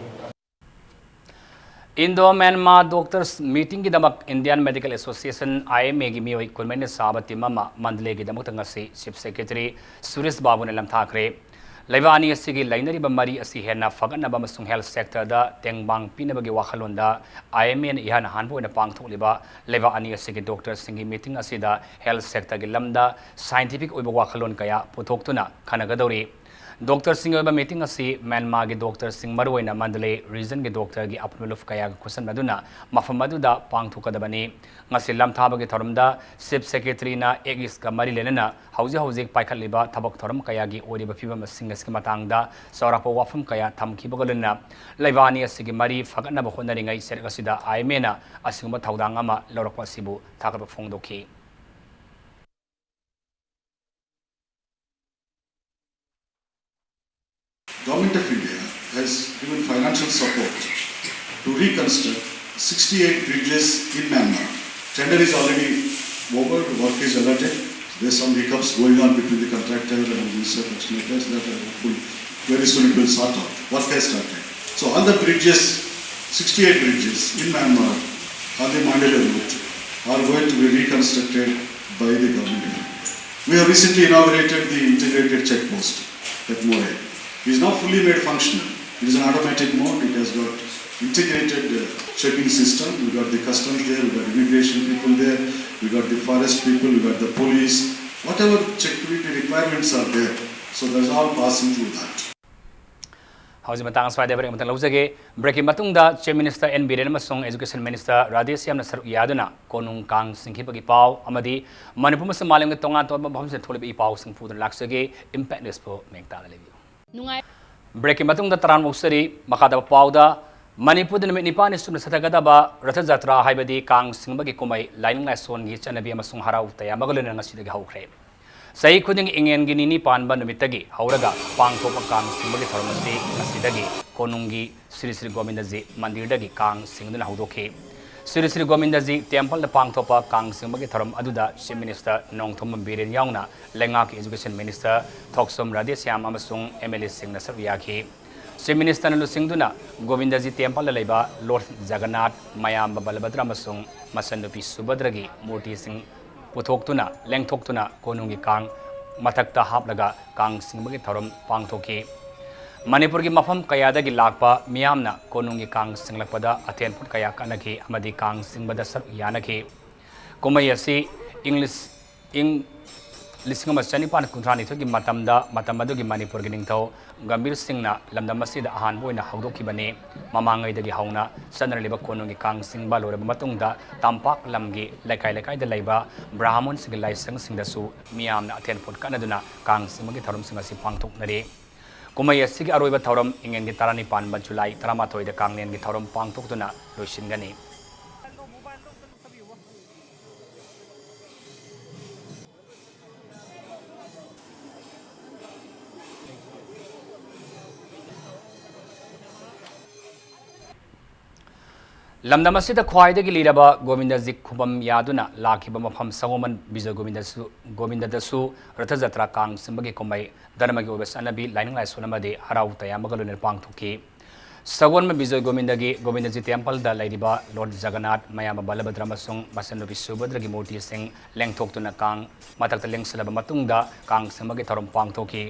ꯏꯟꯗꯣ ꯃ꯭ꯌꯥꯟꯃꯥꯔ ꯗꯣꯛꯇꯔꯁ ꯃꯤꯇꯤꯡꯒꯤꯗꯃꯛ Indian medical association, I M ꯑꯦꯒꯤ ꯃꯤꯑꯣꯏ ꯀꯨꯟꯃꯔꯤꯅ ꯁꯥꯕ ꯇꯤꯝ ꯑꯃ ꯃꯟꯗꯂꯦꯒꯤꯗꯃꯛꯇ ꯉꯁꯤ ꯆꯤꯐ ꯁꯦꯀ꯭ꯔꯦꯇꯔꯤ ꯁꯨꯔꯦꯁ ꯕꯥꯕꯨꯅ ꯂꯝꯊꯥꯈ꯭ꯔꯦ꯫ ꯂꯩꯕꯥꯛ ꯑꯅꯤ ꯑꯁꯤꯒꯤ ꯂꯩꯅꯔꯤꯕ ꯃꯔꯤ ꯑꯁꯤ ꯍꯦꯟꯅ ꯐꯒꯠꯅꯕ ꯑꯃꯁꯨꯡ ꯍꯦꯜꯊ ꯁꯦꯛꯇꯔꯗ ꯇꯦꯡꯕꯥꯡ ꯄꯤꯅꯕꯒꯤ ꯋꯥꯈꯜꯂꯣꯟꯗ ꯑꯥꯏ ꯑꯦꯝ ꯑꯦꯅ ꯏꯍꯥꯟ ꯍꯥꯟꯕ ꯑꯣꯏꯅ ꯄꯥꯡꯊꯣꯛꯂꯤꯕ ꯂꯩꯕꯥꯛ ꯑꯅꯤ ꯑꯁꯤꯒꯤ ꯗꯣꯛꯇꯔꯁꯤꯡꯒꯤ ꯃꯤꯇꯤꯡ ꯑꯁꯤꯗ ꯍꯦꯜꯊ ꯁꯦꯛꯇꯔꯒꯤ ꯂꯝꯗ ꯁꯥꯏꯟꯇꯤꯐꯤꯛ ꯑꯣꯏꯕ ꯋꯥꯈꯜꯂꯣꯟ ꯀꯌꯥ ꯄꯨꯊꯣꯛꯇꯨꯅ ꯈꯟꯅꯒꯗꯧꯔꯤ꯫ ꯗꯣꯛꯇꯔꯁꯤꯡꯒꯤ ꯑꯣꯏꯕ ꯃꯤꯇꯤꯡ ꯑꯁꯤ ꯃ꯭ꯌꯥꯟꯃꯥꯔꯒꯤ ꯗꯣꯛꯇꯔꯁꯤꯡ, ꯃꯔꯨꯑꯣꯏꯅ ꯃꯟꯗꯂꯦ ꯔꯤꯖꯟꯒꯤ ꯗꯣꯛꯇꯔꯒꯤ ꯑꯄꯨꯟꯕ ꯂꯨꯞ ꯀꯌꯥꯒ ꯈꯨꯠꯁꯝꯅꯗꯨꯅ ꯃꯐꯝ ꯑꯗꯨꯗ ꯄꯥꯡꯊꯣꯛꯀꯗꯕꯅꯤ꯫ ꯉꯁꯤ ꯂꯝꯊꯥꯕꯒꯤ ꯊꯧꯔꯝꯗ ꯆꯤꯐ ꯁꯦꯀ꯭ꯔꯦꯇꯔꯤꯅ ꯑꯦꯛ ꯏꯁꯀ ꯃꯔꯤ ꯂꯩꯅꯅ ꯍꯧꯖꯤꯛ ꯍꯧꯖꯤꯛ ꯄꯥꯏꯈꯠꯂꯤꯕ ꯊꯕꯛ ꯊꯧꯔꯝ ꯀꯌꯥꯒꯤ ꯑꯣꯏꯔꯤꯕ ꯐꯤꯕꯝꯁꯤꯡ ꯑꯁꯤꯒꯤ ꯃꯇꯥꯡꯗ ꯆꯥꯎꯔꯥꯛꯄ ꯋꯥꯐꯝ ꯀꯌꯥ ꯊꯝꯈꯤꯕꯒ ꯂꯣꯏꯅꯅ ꯂꯩꯕꯥꯛ ꯑꯅꯤ ꯑꯁꯤꯒꯤ ꯃꯔꯤ ꯐꯒꯠꯅꯕ ꯍꯣꯠꯅꯔꯤꯉꯩ ꯆꯩꯔꯛ ꯑꯁꯤꯗ ꯑꯥꯏ ꯑꯦꯝ ꯑꯦꯅ ꯑꯁꯤꯒꯨꯝꯕ ꯊꯧꯗꯥꯡ ꯑꯃ ꯂꯧꯔꯛꯄ ꯑꯁꯤꯕꯨ ꯊꯥꯒꯠꯄ ꯐꯣꯡꯗꯣꯛꯈꯤ꯫ Government of India has given financial support to reconstruct sixty-eight bridges in Myanmar. Tender is already over, work is allotted. There's some hiccups going on between the contractor and Minister of Construction Affairs that are hopeful very soon it will sort out. Work has started. So all the bridges, sixty-eight bridges in Myanmar on the Mandalay route are going to be reconstructed by the government of India. We have recently inaugurated the integrated check post at Moreh. It is now fully made functional. It is an automatic mode. It has got integrated uh, checking system. We got the customs there, we got immigration people there, we got the forest people, we got the police. Whatever security requirements are there, so that's all passing through that. ꯍꯧꯖꯤꯛ ꯃꯇꯥꯡ ꯑꯁ꯭ꯋꯥꯏꯗ break ꯑꯃꯇꯪ ꯂꯧꯖꯒꯦ꯫ ꯕ꯭ꯔꯦꯛꯀꯤ ꯃꯇꯨꯡꯗ chief minister and Biren ꯑꯃꯁꯨꯡ education minister ꯔꯥꯙꯦꯁ꯭ꯌꯥꯝꯅ ꯁꯔꯨꯛ ꯌꯥꯗꯨꯅ ꯀꯣꯅꯨꯡ ꯀꯥꯡ ꯆꯤꯡꯈꯤꯕꯒꯤ ꯄꯥꯎ ꯑꯃꯗꯤ ꯃꯅꯤꯄꯨꯔ ꯑꯃꯁꯨꯡ ꯃꯥꯂꯦꯝꯒꯤ ꯇꯣꯉꯥꯟ ꯇꯣꯉꯥꯟꯕ ꯃꯐꯝꯁꯤꯡꯗ ꯊꯣꯛꯂꯤꯕ ꯏ ꯄꯥꯎꯁꯤꯡ ꯄꯨꯗꯨꯅ ꯂꯥꯛꯆꯒꯦ꯫ ꯏꯝꯄꯦꯛ ꯅ꯭ꯌꯨꯁꯄꯨ ꯃꯤꯡ ꯇꯥꯅ ꯂꯩꯕꯤꯌꯨ꯫ ꯅꯨꯡꯉꯥꯏ꯫ ꯕ꯭ꯔꯦꯛꯀꯤ ꯃꯇꯨꯡꯗ ꯇꯔꯥꯝꯅ ꯑꯣꯛꯆꯔꯤ꯫ ꯃꯈꯥ ꯇꯥꯕ ꯄꯥꯎꯗ, ꯃꯅꯤꯄꯨꯔꯗ ꯅꯨꯃꯤꯠ ꯅꯤꯄꯥꯟꯅꯤ ꯆꯨꯞꯅ ꯆꯠꯊꯒꯗꯕ ꯔꯊ ꯖꯇ꯭ꯔꯥ ꯍꯥꯏꯕꯗꯤ ꯀꯥꯡ ꯆꯤꯡꯕꯒꯤ ꯀꯨꯝꯍꯩ ꯂꯥꯏꯅꯤꯡ ꯂꯥꯏꯁꯣꯟꯒꯤ ꯆꯠꯅꯕꯤ ꯑꯃꯁꯨꯡ ꯍꯔꯥꯎ ꯇꯌꯥꯝꯕꯒ ꯂꯣꯏꯅꯅ ꯉꯁꯤꯗꯒꯤ ꯍꯧꯈ꯭ꯔꯦ꯫ ꯆꯍꯤ ꯈꯨꯗꯤꯡꯒꯤ ꯏꯉꯦꯟꯒꯤ ꯅꯤꯅꯤ ꯄꯥꯟꯕ ꯅꯨꯃꯤꯠꯇꯒꯤ ꯍꯧꯔꯒ ꯄꯥꯡꯊꯣꯛꯄ ꯀꯥꯡ ꯆꯤꯡꯕꯒꯤ ꯊꯧꯔꯝ ꯑꯁꯤ ꯉꯁꯤꯗꯒꯤ ꯀꯣꯅꯨꯡꯒꯤ ꯁ꯭ꯔꯤ ꯁ꯭ꯔꯤ ꯒꯣꯕꯤꯟꯗꯖꯤ ꯃꯟꯗꯤꯔꯗꯒꯤ ꯀꯥꯡ ꯆꯤꯡꯗꯨꯅ ꯍꯧꯗꯣꯛꯈꯤ꯫ ꯁ꯭ꯔꯤ ꯁ꯭ꯔꯤ ꯒꯣꯕꯤꯟꯗꯖꯤ ꯇꯦꯝꯄꯜꯗ ꯄꯥꯡꯊꯣꯛꯄ ꯀꯥꯡ ꯆꯤꯡꯕꯒꯤ ꯊꯧꯔꯝ ꯑꯗꯨꯗ ꯆꯤꯐ ꯃꯤꯅꯤꯁꯇꯔ ꯅꯣꯡꯊꯣꯝꯕꯝ ꯕꯤꯔꯦꯟ ꯌꯥꯎꯅ ꯂꯩꯉꯥꯛꯀꯤ ꯑꯦꯖꯨꯀꯦꯁꯟ ꯃꯤꯅꯤꯁꯇꯔ ꯊꯣꯛꯆꯣꯝ ꯔꯥꯙꯦꯁ꯭ꯌꯥꯝ ꯑꯃꯁꯨꯡ ꯑꯦꯝ ꯑꯦꯜ ꯑꯦꯁꯤꯡꯅ ꯁꯔꯨꯛ ꯌꯥꯈꯤ꯫ ꯆꯤꯐ ꯃꯤꯅꯤꯁꯇꯔꯅ ꯂꯨꯆꯤꯡꯗꯨꯅ ꯒꯣꯕꯤꯟꯗꯖꯤ ꯇꯦꯝꯄꯜꯗ ꯂꯩꯕ ꯂꯣꯔꯗ ꯖꯒꯟꯅꯥꯊ, ꯃꯌꯥꯝꯕ ꯕꯂꯚꯗ꯭ꯔ ꯑꯃꯁꯨꯡ ꯃꯆꯟꯅꯨꯄꯤ ꯁꯨꯚꯗ꯭ꯔꯒꯤ ꯃꯨꯔꯇꯤꯁꯤꯡ ꯄꯨꯊꯣꯛꯇꯨꯅ, ꯂꯦꯡꯊꯣꯛꯇꯨꯅ ꯀꯣꯅꯨꯡꯒꯤ ꯀꯥꯡ ꯃꯊꯛꯇ ꯍꯥꯞꯂꯒ ꯀꯥꯡ ꯆꯤꯡꯕꯒꯤ ꯊꯧꯔꯝ ꯄꯥꯡꯊꯣꯛꯈꯤ꯫ ꯃꯅꯤꯄꯨꯔꯒꯤ ꯃꯐꯝ ꯀꯌꯥꯗꯒꯤ ꯂꯥꯛꯄ ꯃꯤꯌꯥꯝꯅ ꯀꯣꯅꯨꯡꯒꯤ ꯀꯥꯡ ꯆꯤꯡꯂꯛꯄꯗ ꯑꯊꯦꯟ ꯄꯣꯠ ꯀꯌꯥ ꯀꯠꯅꯈꯤ ꯑꯃꯗꯤ ꯀꯥꯡ ꯆꯤꯡꯕꯗ ꯁꯔꯨꯛ ꯌꯥꯅꯈꯤ꯫ ꯀꯨꯝꯍꯩ ꯑꯁꯤ ꯏꯪꯂꯤꯁ, ꯏꯪ ꯂꯤꯁꯤꯡ ꯑꯃ ꯆꯅꯤꯄꯥꯟ ꯀꯨꯟꯊ꯭ꯔꯥꯅꯤꯊꯣꯏꯒꯤ ꯃꯇꯝꯗ, ꯃꯇꯝ ꯑꯗꯨꯒꯤ ꯃꯅꯤꯄꯨꯔꯒꯤ ꯅꯤꯡꯊꯧ ꯒꯝꯚꯤꯔ ꯁꯤꯡꯅ ꯂꯝꯗꯝ ꯑꯁꯤꯗ ꯑꯍꯥꯟꯕ ꯑꯣꯏꯅ ꯍꯧꯗꯣꯛꯈꯤꯕꯅꯤ꯫ ꯃꯃꯥꯡꯉꯩꯗꯒꯤ ꯍꯧꯅ ꯆꯠꯅꯔꯤꯕ ꯀꯣꯅꯨꯡꯒꯤ ꯀꯥꯡ ꯆꯤꯡꯕ ꯂꯣꯏꯔꯕ ꯃꯇꯨꯡꯗ, ꯇꯝꯄꯥꯛ ꯂꯝꯒꯤ ꯂꯩꯀꯥꯏ ꯂꯩꯀꯥꯏꯗ ꯂꯩꯕ ꯕ꯭ꯔꯥꯍꯃꯟꯁꯤꯡꯒꯤ ꯂꯥꯏꯁꯪꯁꯤꯡꯗꯁꯨ ꯃꯤꯌꯥꯝꯅ ꯑꯊꯦꯟ ꯄꯣꯠ ꯀꯠꯅꯗꯨꯅ ꯀꯥꯡ ꯆꯤꯡꯕꯒꯤ ꯊꯧꯔꯝꯁꯤꯡ ꯑꯁꯤ ꯄꯥꯡꯊꯣꯛꯅꯔꯤ꯫ ꯀꯨꯝꯍꯩ ꯑꯁꯤꯒꯤ ꯑꯔꯣꯏꯕ ꯊꯧꯔꯝ ꯏꯉꯦꯟꯒꯤ ꯇꯔꯥꯅꯤꯄꯥꯟꯕ ꯖꯨꯂꯥꯏ ꯇꯔꯥꯃꯥꯊꯣꯏꯗ ꯀꯥꯡꯂꯦꯟꯒꯤ ꯊꯧꯔꯝ ꯄꯥꯡꯊꯣꯛꯇꯨꯅ ꯂꯣꯏꯁꯤꯟꯒꯅꯤ꯫ ꯂꯝꯗꯝ ꯑꯁꯤꯗ ꯈ꯭ꯋꯥꯏꯗꯒꯤ ꯂꯤꯔꯕ ꯒꯣꯕꯤꯟꯗꯖꯤ ꯈꯨꯕꯝ ꯌꯥꯗꯨꯅ ꯂꯥꯛꯈꯤꯕ ꯃꯐꯝ ꯁꯒꯣꯜꯕꯟ ꯕꯤꯖꯣꯏ ꯒꯣꯕꯤꯟꯗꯁꯨ, ꯒꯣꯕꯤꯟꯗꯗꯁꯨ ꯔꯊ ꯖꯇ꯭ꯔꯥ ꯀꯥꯡ ꯆꯤꯡꯕꯒꯤ ꯀꯨꯝꯍꯩ ꯙꯔꯃꯒꯤ ꯑꯣꯏꯕ ꯆꯠꯅꯕꯤ, ꯂꯥꯏꯅꯤꯡ ꯂꯥꯏꯁꯣꯟ ꯑꯃꯗꯤ ꯍꯔꯥꯎ ꯇꯌꯥꯝꯕꯒ ꯂꯣꯏꯅꯅ ꯄꯥꯡꯊꯣꯛꯈꯤ꯫ ꯁꯒꯣꯜꯕꯟ ꯕꯤꯖꯣꯏ ꯒꯣꯕꯤꯟꯗꯒꯤ ꯒꯣꯕꯤꯟꯗꯖꯤ ꯇꯦꯝꯄꯜꯗ ꯂꯩꯔꯤꯕ ꯂꯣꯔꯗ ꯖꯒꯟꯅꯥꯊ, ꯃꯌꯥꯝꯕ ꯕꯂꯚꯗ꯭ꯔ ꯑꯃꯁꯨꯡ ꯃꯆꯟꯅꯨꯄꯤ ꯁꯨꯚꯗ꯭ꯔꯒꯤ ꯃꯨꯔꯇꯤꯁꯤꯡ ꯂꯦꯡꯊꯣꯛꯇꯨꯅ ꯀꯥꯡ ꯃꯊꯛꯇ ꯂꯦꯡꯁꯤꯜꯂꯕ ꯃꯇꯨꯡꯗ ꯀꯥꯡ ꯆꯤꯡꯕꯒꯤ ꯊꯧꯔꯝ ꯄꯥꯡꯊꯣꯛꯈꯤ꯫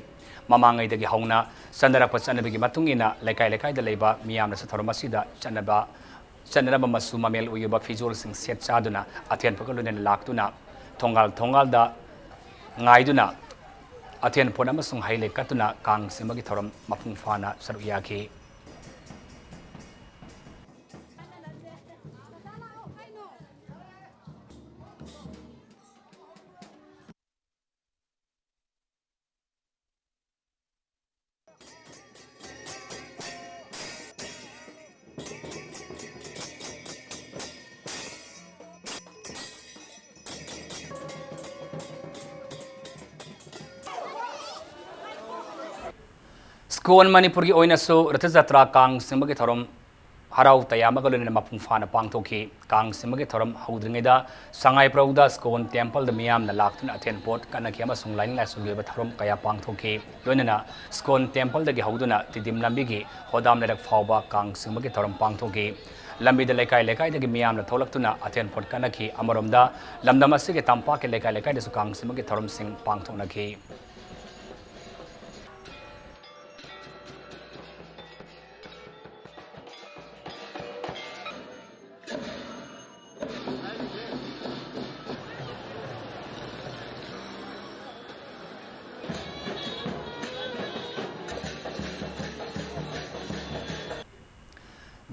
ꯃꯃꯥꯡꯉꯩꯗꯒꯤ ꯍꯧꯅ ꯆꯠꯅꯔꯛꯄ ꯆꯠꯅꯕꯤꯒꯤ ꯃꯇꯨꯡ ꯏꯟꯅ ꯂꯩꯀꯥꯏ ꯂꯩꯀꯥꯏꯗ ꯂꯩꯕ ꯃꯤꯌꯥꯝꯅꯁꯨ ꯊꯧꯔꯝ ꯑꯁꯤꯗ ꯆꯠꯅꯕ, ꯆꯠꯅꯔꯕ ꯃꯆꯨ ꯃꯃꯦꯜ ꯑꯣꯏꯕ ꯐꯤꯖꯣꯜꯁꯤꯡ ꯁꯦꯠ ꯆꯥꯗꯨꯅ ꯑꯊꯦꯟ ꯄꯣꯠꯀ ꯂꯣꯏꯅꯅ ꯂꯥꯛꯇꯨꯅ ꯊꯣꯡꯒꯥꯜ ꯊꯣꯡꯒꯥꯜꯗ ꯉꯥꯏꯗꯨꯅ ꯑꯊꯦꯟ ꯄꯣꯠ ꯑꯃꯁꯨꯡ ꯍꯩ ꯂꯩ ꯀꯠꯇꯨꯅ ꯀꯥꯡ ꯆꯤꯡꯕꯒꯤ ꯊꯧꯔꯝ ꯃꯄꯨꯡ ꯐꯥꯅ ꯁꯔꯨꯛ ꯌꯥꯈꯤ꯫ ꯁ꯭ꯀꯣꯟ ꯃꯅꯤꯄꯨꯔꯒꯤ ꯑꯣꯏꯅꯁꯨ ꯔꯊ ꯖꯇ꯭ꯔꯥ ꯀꯥꯡ ꯆꯤꯡꯕꯒꯤ ꯊꯧꯔꯝ ꯍꯔꯥꯎ ꯇꯌꯥꯝꯕꯒ ꯂꯣꯏꯅꯅ ꯃꯄꯨꯡ ꯐꯥꯅ ꯄꯥꯡꯊꯣꯛꯈꯤ꯫ ꯀꯥꯡ ꯆꯤꯡꯕꯒꯤ ꯊꯧꯔꯝ ꯍꯧꯗ꯭ꯔꯤꯉꯩꯗ ꯁꯉꯥꯏꯄ꯭ꯔꯧꯗ ꯁ꯭ꯀꯣꯟ ꯇꯦꯝꯄꯜꯗ ꯃꯤꯌꯥꯝꯅ ꯂꯥꯛꯇꯨꯅ ꯑꯊꯦꯟ ꯄꯣꯠ ꯀꯠꯅꯈꯤ ꯑꯃꯁꯨꯡ ꯂꯥꯏꯅꯤꯡ ꯂꯥꯏꯁꯣꯟꯒꯤ ꯑꯣꯏꯕ ꯊꯧꯔꯝ ꯀꯌꯥ ꯄꯥꯡꯊꯣꯛꯈꯤ꯫ ꯂꯣꯏꯅꯅ ꯁ꯭ꯀꯣꯟ ꯇꯦꯝꯄꯜꯗꯒꯤ ꯍꯧꯗꯨꯅ ꯇꯤꯗꯤꯝ ꯂꯝꯕꯤꯒꯤ ꯍꯣꯗꯥꯝ ꯂꯩꯔꯛ ꯐꯥꯎꯕ ꯀꯥꯡ ꯆꯤꯡꯕꯒꯤ ꯊꯧꯔꯝ ꯄꯥꯡꯊꯣꯛꯈꯤ꯫ ꯂꯝꯕꯤꯗ ꯂꯩꯀꯥꯏ ꯂꯩꯀꯥꯏꯗꯒꯤ ꯃꯤꯌꯥꯝꯅ ꯊꯣꯛꯂꯛꯇꯨꯅ ꯑꯊꯦꯟ ꯄꯣꯠ ꯀꯠꯅꯈꯤ꯫ ꯑꯃꯔꯣꯝꯗ ꯂꯝꯗꯝ ꯑꯁꯤꯒꯤ ꯇꯝꯄꯥꯛꯀꯤ ꯂꯩꯀꯥꯏ ꯂꯩꯀꯥꯏꯗꯁꯨ ꯀꯥꯡ ꯆꯤꯡꯕꯒꯤ ꯊꯧꯔꯝꯁꯤꯡ ꯄꯥꯡꯊꯣꯛꯅꯈꯤ꯫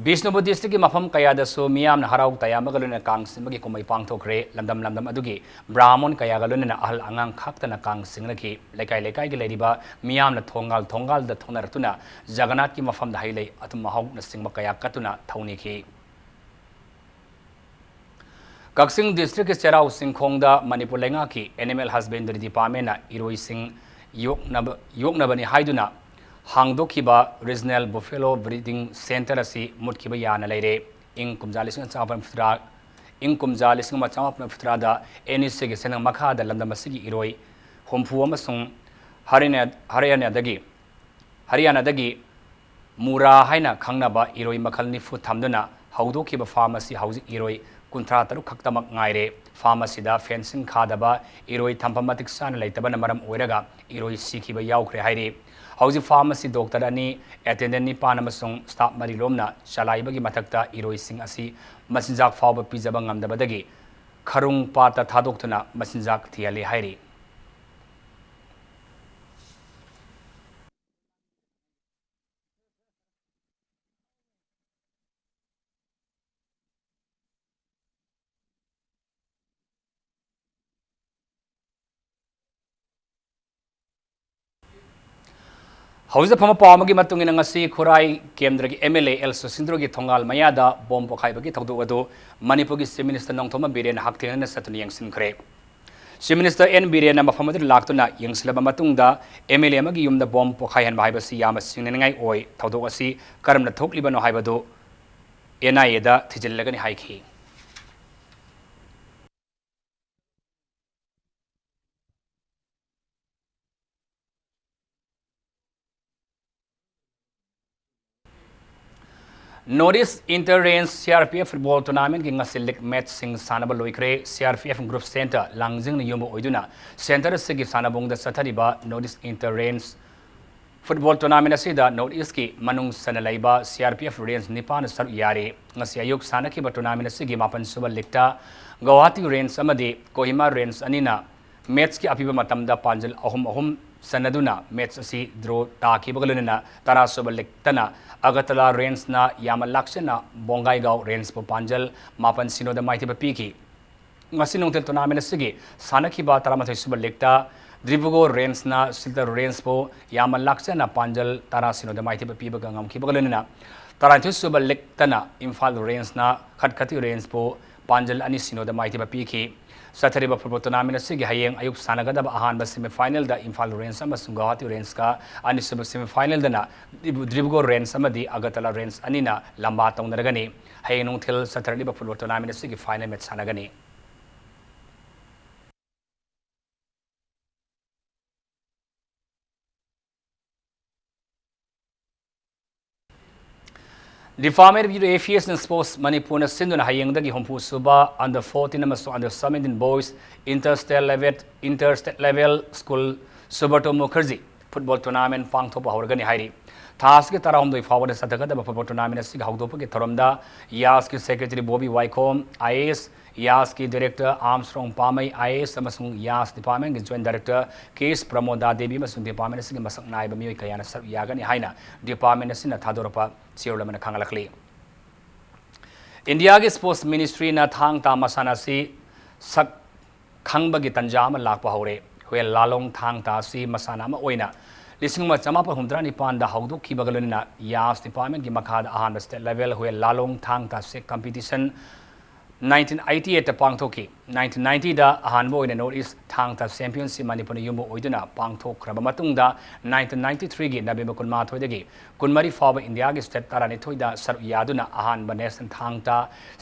ꯕꯤꯁꯅꯨꯄꯨꯔ ꯗꯤꯁꯇ꯭ꯔꯤꯛꯀꯤ ꯃꯐꯝ ꯀꯌꯥꯗꯁꯨ ꯃꯤꯌꯥꯝꯅ ꯍꯔꯥꯎ ꯇꯌꯥꯝꯕꯒ ꯂꯣꯏꯅꯅ ꯀꯥꯡ ꯆꯤꯡꯕꯒꯤ ꯀꯨꯝꯍꯩ ꯄꯥꯡꯊꯣꯛꯈ꯭ꯔꯦ꯫ ꯂꯝꯗꯝ ꯂꯝꯗꯝ ꯑꯗꯨꯒꯤ ꯕ꯭ꯔꯥꯍꯃꯣꯟ ꯀꯌꯥꯒ ꯂꯣꯏꯅꯅ ꯑꯍꯜ ꯑꯉꯥꯡ ꯈꯥꯛꯇꯅ ꯀꯥꯡ ꯆꯤꯡꯅꯈꯤ꯫ ꯂꯩꯀꯥꯏ ꯂꯩꯀꯥꯏꯒꯤ ꯂꯩꯔꯤꯕ ꯃꯤꯌꯥꯝꯅ ꯊꯣꯡꯒꯥꯜ ꯊꯣꯡꯒꯥꯜꯗ ꯊꯣꯡꯅꯔꯛꯇꯨꯅ ꯖꯒꯅꯥꯊꯀꯤ ꯃꯐꯝꯗ ꯍꯩ ꯂꯩ, ꯑꯊꯨꯝ ꯑꯍꯥꯎꯅꯆꯤꯡꯕ ꯀꯌꯥ ꯀꯠꯇꯨꯅ ꯊꯧꯅꯤꯈꯤ꯫ ꯀꯛꯆꯤꯡ ꯗꯤꯁꯇ꯭ꯔꯤꯛꯀꯤ ꯆꯩꯔꯥꯎ ꯆꯤꯡꯈꯣꯡꯗ ꯃꯅꯤꯄꯨꯔ ꯂꯩꯉꯥꯛꯀꯤ Animal Husbandry Departmentꯅ ꯏꯔꯣꯏꯁꯤꯡ ꯌꯣꯛꯅꯕ, ꯌꯣꯛꯅꯕꯅꯤ ꯍꯥꯏꯗꯨꯅ ꯍꯥꯡꯗꯣꯛꯈꯤꯕ Regional Buffalo Breeding Centre ꯑꯁꯤ ꯃꯨꯠꯈꯤꯕ ꯌꯥꯅ ꯂꯩꯔꯦ꯫ ꯏꯪ ꯀꯨꯝꯖꯥ ꯂꯤꯁꯤꯡ ꯑꯃ ꯆꯥꯃꯥꯄꯟ ꯃꯔꯤꯐꯨꯇꯔꯥ, ꯏꯪ ꯀꯨꯝꯖꯥ ꯂꯤꯁꯤꯡ ꯑꯃ ꯆꯥꯃꯥꯄꯟ ꯃꯔꯤꯐꯨꯇꯔꯥꯗ NECꯒꯤ ꯁꯦꯟꯅꯪ ꯃꯈꯥꯗ ꯂꯝꯗꯝ ꯑꯁꯤꯒꯤ ꯏꯔꯣꯏ ꯍꯨꯝꯐꯨ ꯑꯃꯁꯨꯡ ꯍꯔꯤꯌꯥꯅꯥ-, ꯍꯔꯤꯌꯥꯅꯥꯗꯒꯤ ꯍꯔꯤꯌꯥꯅꯥꯗꯒꯤ ꯃꯨꯔꯥ ꯍꯥꯏꯅ ꯈꯪꯅꯕ ꯏꯔꯣꯏ ꯃꯈꯜ ꯅꯤꯐꯨ ꯊꯝꯗꯨꯅ ꯍꯧꯗꯣꯛꯈꯤꯕ farm ꯑꯁꯤ ꯍꯧꯖꯤꯛ ꯏꯔꯣꯏ ꯀꯨꯟꯊ꯭ꯔꯥ ꯇꯔꯨꯛ ꯈꯛꯇꯃꯛ ꯉꯥꯏꯔꯦ꯫ Farm ꯑꯁꯤꯗ fencing ꯈꯥꯗꯕ, ꯏꯔꯣꯏ ꯊꯝꯐꯝ ꯃꯇꯤꯛ ꯆꯥꯅ ꯂꯩꯇꯕꯅ ꯃꯔꯝ ꯑꯣꯏꯔꯒ ꯏꯔꯣꯏ ꯁꯤꯈꯤꯕ ꯌꯥꯎꯈ꯭ꯔꯦ ꯍꯥꯏꯔꯤ꯫ ꯍꯧꯖꯤꯛ farm ꯑꯁꯤ doctor ꯑꯅꯤ, attendant ꯅꯤꯄꯥꯟ ꯑꯃꯁꯨꯡ staff ꯃꯔꯤ ꯂꯣꯝꯅ ꯆꯂꯥꯏꯕꯒꯤ ꯃꯊꯛꯇ ꯏꯔꯣꯏꯁꯤꯡ ꯑꯁꯤ ꯃꯆꯤꯟꯖꯥꯛ ꯐꯥꯎꯕ ꯄꯤꯖꯕ ꯉꯝꯗꯕꯗꯒꯤ ꯈꯔꯨꯡ ꯄꯥꯠꯇ ꯊꯥꯗꯣꯛꯇꯨꯅ ꯃꯆꯤꯟꯖꯥꯛ ꯊꯤꯍꯜꯂꯤ ꯍꯥꯏꯔꯤ꯫ ꯍꯧꯖꯤꯛ ꯐꯪꯕ ꯄꯥꯎ ꯑꯃꯒꯤ ꯃꯇꯨꯡ ꯏꯟꯅ, ꯉꯁꯤ ꯈꯨꯔꯥꯏ ꯀꯦꯟꯗ꯭ꯔꯒꯤ MLA ꯑꯦꯜ ꯁꯨꯁꯤꯟꯗ꯭ꯔꯣꯒꯤ ꯊꯣꯡꯒꯥꯜ ꯃꯌꯥꯗ bomb ꯄꯣꯈꯥꯏꯕꯒꯤ ꯊꯧꯗꯣꯛ ꯑꯗꯨ ꯃꯅꯤꯄꯨꯔꯒꯤ Chief Minister ꯅꯣꯡꯊꯣꯝꯕꯝ ꯕꯤꯔꯦꯟꯅ ꯍꯛꯊꯦꯡꯅꯅ ꯆꯠꯇꯨꯅ ꯌꯦꯡꯁꯤꯟꯈ꯭ꯔꯦ꯫ Chief Minister ꯑꯦꯟ ꯕꯤꯔꯦꯟꯅ ꯃꯐꯝ ꯑꯗꯨꯗ ꯂꯥꯛꯇꯨꯅ ꯌꯦꯡꯁꯤꯜꯂꯕ ꯃꯇꯨꯡꯗ, MLA ꯑꯃꯒꯤ ꯌꯨꯝꯗ bomb ꯄꯣꯈꯥꯏꯍꯟꯕ ꯍꯥꯏꯕꯁꯤ ꯌꯥꯝꯅ ꯆꯤꯡꯅꯅꯤꯡꯉꯥꯏ ꯑꯣꯏ꯫ ꯊꯧꯗꯣꯛ ꯑꯁꯤ ꯀꯔꯝꯅ ꯊꯣꯛꯂꯤꯕꯅꯣ ꯍꯥꯏꯕꯗꯨ NIAꯗ ꯊꯤꯖꯤꯜꯂꯒꯅꯤ ꯍꯥꯏꯈꯤ꯫ North East Inter Range CRPF football tournamentꯀꯤ ꯉꯁꯤ league matchꯁꯤꯡ ꯁꯥꯟꯅꯕ ꯂꯣꯏꯈ꯭ꯔꯦ꯫ CRPF group centre ꯂꯥꯡꯖꯤꯡꯅ ꯌꯨꯝꯕ ꯑꯣꯏꯗꯨꯅ centre ꯑꯁꯤꯒꯤ ꯁꯥꯟꯅꯕꯨꯡꯗ ꯆꯠꯊꯔꯤꯕ North East Inter Range football tournament ꯑꯁꯤꯗ North Eastꯀꯤ ꯃꯅꯨꯡ ꯆꯟꯅ ꯂꯩꯕ CRPF range ꯅꯤꯄꯥꯟꯅ ꯁꯔꯨꯛ ꯌꯥꯔꯤ꯫ ꯉꯁꯤ ꯑꯌꯨꯛ ꯁꯥꯟꯅꯈꯤꯕ tournament ꯑꯁꯤꯒꯤ ꯃꯥꯄꯟ ꯁꯨꯕ leagueꯇ ꯒꯧꯍꯥꯇꯤ range ꯑꯃꯗꯤ ꯀꯣꯍꯤꯃꯥ range ꯑꯅꯤꯅ matchꯀꯤ ꯑꯄꯤꯕ ꯃꯇꯝꯗ ꯄꯥꯟꯖꯜ ꯑꯍꯨꯝ ꯑꯍꯨꯝ ꯆꯟꯅꯗꯨꯅ ꯃꯦꯠꯆ ꯑꯁꯤ ꯗ꯭ꯔꯣ ꯇꯥꯈꯤꯕꯒ ꯂꯣꯏꯅꯅ ꯇꯔꯥꯁꯨꯕ ꯂꯤꯛꯇꯅ ꯑꯒꯔꯇꯂꯥ ꯔꯦꯟꯖꯅ ꯌꯥꯃꯜ ꯂꯥꯛꯆꯦꯟꯅ ꯕꯣꯡꯒꯥꯏꯒꯥꯎ ꯔꯦꯟꯖꯄꯨ ꯄꯥꯟꯖꯜ ꯃꯥꯄꯟ ꯁꯤꯅꯣꯗ ꯃꯥꯏꯊꯤꯕ ꯄꯤꯈꯤ꯫ ꯉꯁꯤ ꯅꯨꯡꯊꯤꯜ ꯇꯣꯔꯅꯥꯃꯦꯟ ꯑꯁꯤꯒꯤ ꯁꯥꯟꯅꯈꯤꯕ ꯇꯔꯥꯃꯥꯊꯣꯏ ꯁꯨꯕ ꯂꯤꯛꯇ ꯗ꯭ꯔꯤꯕꯨꯒꯣ ꯔꯦꯟꯖꯅ ꯁꯤꯜꯇꯔ ꯔꯦꯟꯖꯄꯨ ꯌꯥꯃꯜ ꯂꯥꯛꯆꯦꯟꯅ ꯄꯥꯟꯖꯜ ꯇꯔꯥ ꯁꯤꯅꯣꯗ ꯃꯥꯏꯊꯤꯕ ꯄꯤꯕꯒ ꯉꯝꯈꯤꯕꯒ ꯂꯣꯏꯅꯅ ꯇꯔꯥꯅꯤꯊꯣꯏ ꯁꯨꯕ ꯂꯤꯛꯇꯅ ꯏꯝꯐꯥꯜ ꯔꯦꯟꯖꯅ ꯈꯠꯈꯇꯤ ꯔꯦꯟꯖꯄꯨ ꯄꯥꯟꯖꯜ ꯑꯅꯤ ꯁꯤꯅꯣꯗ ꯃꯥꯏꯊꯤꯕ ꯄꯤꯈꯤ꯫ ꯆꯠꯊꯔꯤꯕ ꯐꯨꯠꯕꯣꯜ ꯇꯣꯔꯅꯥꯃꯦꯟ ꯑꯁꯤꯒꯤ ꯍꯌꯦꯡ ꯑꯌꯨꯛ ꯁꯥꯟꯅꯒꯗꯕ ꯑꯍꯥꯟꯕ ꯁꯦꯃꯤꯐꯥꯏꯅꯦꯜꯗ ꯏꯝꯐꯥꯜ ꯔꯦꯟꯖ ꯑꯃꯁꯨꯡ ꯒꯧꯍꯥꯇꯤ ꯔꯦꯟꯖꯀ, ꯑꯅꯤꯁꯨꯕ ꯁꯦꯃꯤꯐꯥꯏꯅꯦꯜꯗꯅ ꯗ꯭ꯔꯤꯕ-, ꯗ꯭ꯔꯤꯕꯒꯣ ꯔꯦꯟꯖ ꯑꯃꯗꯤ ꯑꯒꯔꯇꯂꯥ ꯔꯦꯟꯖ ꯑꯅꯤꯅ ꯂꯝꯕꯥ ꯇꯧꯅꯔꯒꯅꯤ꯫ ꯍꯌꯦꯡ ꯅꯨꯡꯊꯤꯜ ꯆꯠꯊꯔꯛꯂꯤꯕ ꯐꯨꯠꯕꯣꯜ ꯇꯣꯔꯅꯥꯃꯦꯟ ꯑꯁꯤꯒꯤ ꯐꯥꯏꯅꯦꯜ ꯃꯦꯠꯆ ꯁꯥꯟꯅꯒꯅꯤ꯫ Department of Youth Affairs and Sports ꯃꯅꯤꯄꯨꯔꯅ ꯁꯤꯟꯗꯨꯅ ꯍꯌꯦꯡꯗꯒꯤ ꯍꯨꯝꯐꯨ ꯁꯨꯕ under fourteen ꯑꯃꯁꯨꯡ under seventeen boys inter state level, inter state level school Subrata Mukherjee football tournament ꯄꯥꯡꯊꯣꯛꯄ ꯍꯧꯔꯒꯅꯤ ꯍꯥꯏꯔꯤ꯫ ꯊꯥ ꯑꯁꯤꯒꯤ ꯇꯔꯥꯍꯨꯝꯗꯣꯏ ꯐꯥꯎꯕꯗ ꯆꯠꯊꯒꯗꯕ ꯐꯨꯠꯕꯣꯜ ꯇꯣꯔꯅꯥꯃꯦꯟ ꯑꯁꯤꯒꯤ ꯍꯧꯗꯣꯛꯄꯒꯤ ꯊꯧꯔꯝꯗ ꯌꯥꯁꯀꯤ ꯁꯦꯀ꯭ꯔꯦꯇꯔꯤ ꯕꯣꯕꯤ ꯋꯥꯏꯈꯣꯝ, I A S, ꯌꯥꯁꯀꯤ director ꯑꯥꯔꯝꯁ꯭ꯇ꯭ꯔꯣꯡ ꯄꯥꯃꯩ, I A S, ꯑꯃꯁꯨꯡ ꯌꯥꯁ ꯗꯤꯄꯥꯔꯠꯃꯦꯟꯒꯤ ꯖꯣꯏꯟꯠ ꯗꯥꯏꯔꯦꯛꯇꯔ ꯀꯦ ꯑꯦꯁ ꯄ꯭ꯔꯃꯣꯗꯥ ꯗꯦꯕꯤ ꯑꯃꯁꯨꯡ ꯗꯤꯄꯥꯔꯠꯃꯦꯟ ꯑꯁꯤꯒꯤ ꯃꯁꯛ ꯅꯥꯏꯕ ꯃꯤꯑꯣꯏ ꯀꯌꯥꯅ ꯁꯔꯨꯛ ꯌꯥꯒꯅꯤ ꯍꯥꯏꯅ ꯗꯤꯄꯥꯔꯠꯃꯦꯟ ꯑꯁꯤꯅ ꯊꯥꯗꯣꯔꯛꯄ ꯆꯦꯔꯣꯜ ꯑꯃꯅ ꯈꯪꯍꯜꯂꯛꯂꯤ꯫ ꯏꯟꯗꯤꯌꯥꯒꯤ ꯁ꯭ꯄꯣꯔꯠꯁ ꯃꯤꯅꯤꯁꯇ꯭ꯔꯤꯅ ꯊꯥꯡ ꯇꯥ ꯃꯁꯥꯟꯅ ꯑꯁꯤ ꯁꯛ ꯈꯪꯕꯒꯤ ꯇꯟꯖꯥ ꯑꯃ ꯂꯥꯛꯄ ꯍꯧꯔꯦ꯫ ꯍꯨꯌꯦꯟ ꯂꯥꯂꯣꯡ ꯊꯥꯡ ꯇꯥ ꯑꯁꯤ ꯃꯁꯥꯟꯅ ꯑꯃ ꯑꯣꯏꯅ ꯂꯤꯁꯤꯡ ꯑꯃ ꯆꯃꯥꯄꯟ ꯍꯨꯝꯐꯨꯇꯔꯥ ꯅꯤꯄꯥꯟꯗ ꯍꯧꯗꯣꯛꯈꯤꯕꯒ ꯂꯣꯏꯅꯅ ꯌꯥꯁ ꯗꯤꯄꯥꯔꯠꯃꯦꯟꯒꯤ ꯃꯈꯥꯗ ꯑꯍꯥꯟꯕ ꯁ꯭ꯇꯦꯠ ꯂꯦꯚꯦꯜ ꯍꯨꯌꯦꯟ ꯂꯥꯂꯣꯡ ꯊꯥꯡ ꯇꯥ ꯁꯦꯛ ꯀꯝꯄꯤꯇꯤꯁꯟ nineteen eighty eightꯇ ꯄꯥꯡꯊꯣꯛꯈꯤ꯫ Nineteen ninetyꯗ ꯑꯍꯥꯟꯕ ꯑꯣꯏꯅ ꯅꯣꯔꯠ ꯏꯁ ꯊꯥꯡ ꯇꯥ ꯆꯦꯝꯄꯤꯌꯟꯁꯤꯞ ꯃꯅꯤꯄꯨꯔꯅ ꯌꯨꯝꯕꯨ ꯑꯣꯏꯗꯨꯅ ꯄꯥꯡꯊꯣꯛꯈ꯭ꯔꯕ ꯃꯇꯨꯡꯗ, nineteen ninety-threeꯒꯤ ꯅꯕꯦꯝꯕꯔ ꯀꯨꯟꯃꯥꯊꯣꯏꯗꯒꯤ ꯀꯨꯟꯃꯔꯤ ꯐꯥꯎꯕ ꯏꯟꯗꯤꯌꯥꯒꯤ ꯁ꯭ꯇꯦꯠ ꯇꯔꯥꯅꯤꯊꯣꯏꯗ ꯁꯔꯨꯛ ꯌꯥꯗꯨꯅ ꯑꯍꯥꯟꯕ ꯅꯦꯁꯅꯦꯜ ꯊꯥꯡ ꯇꯥ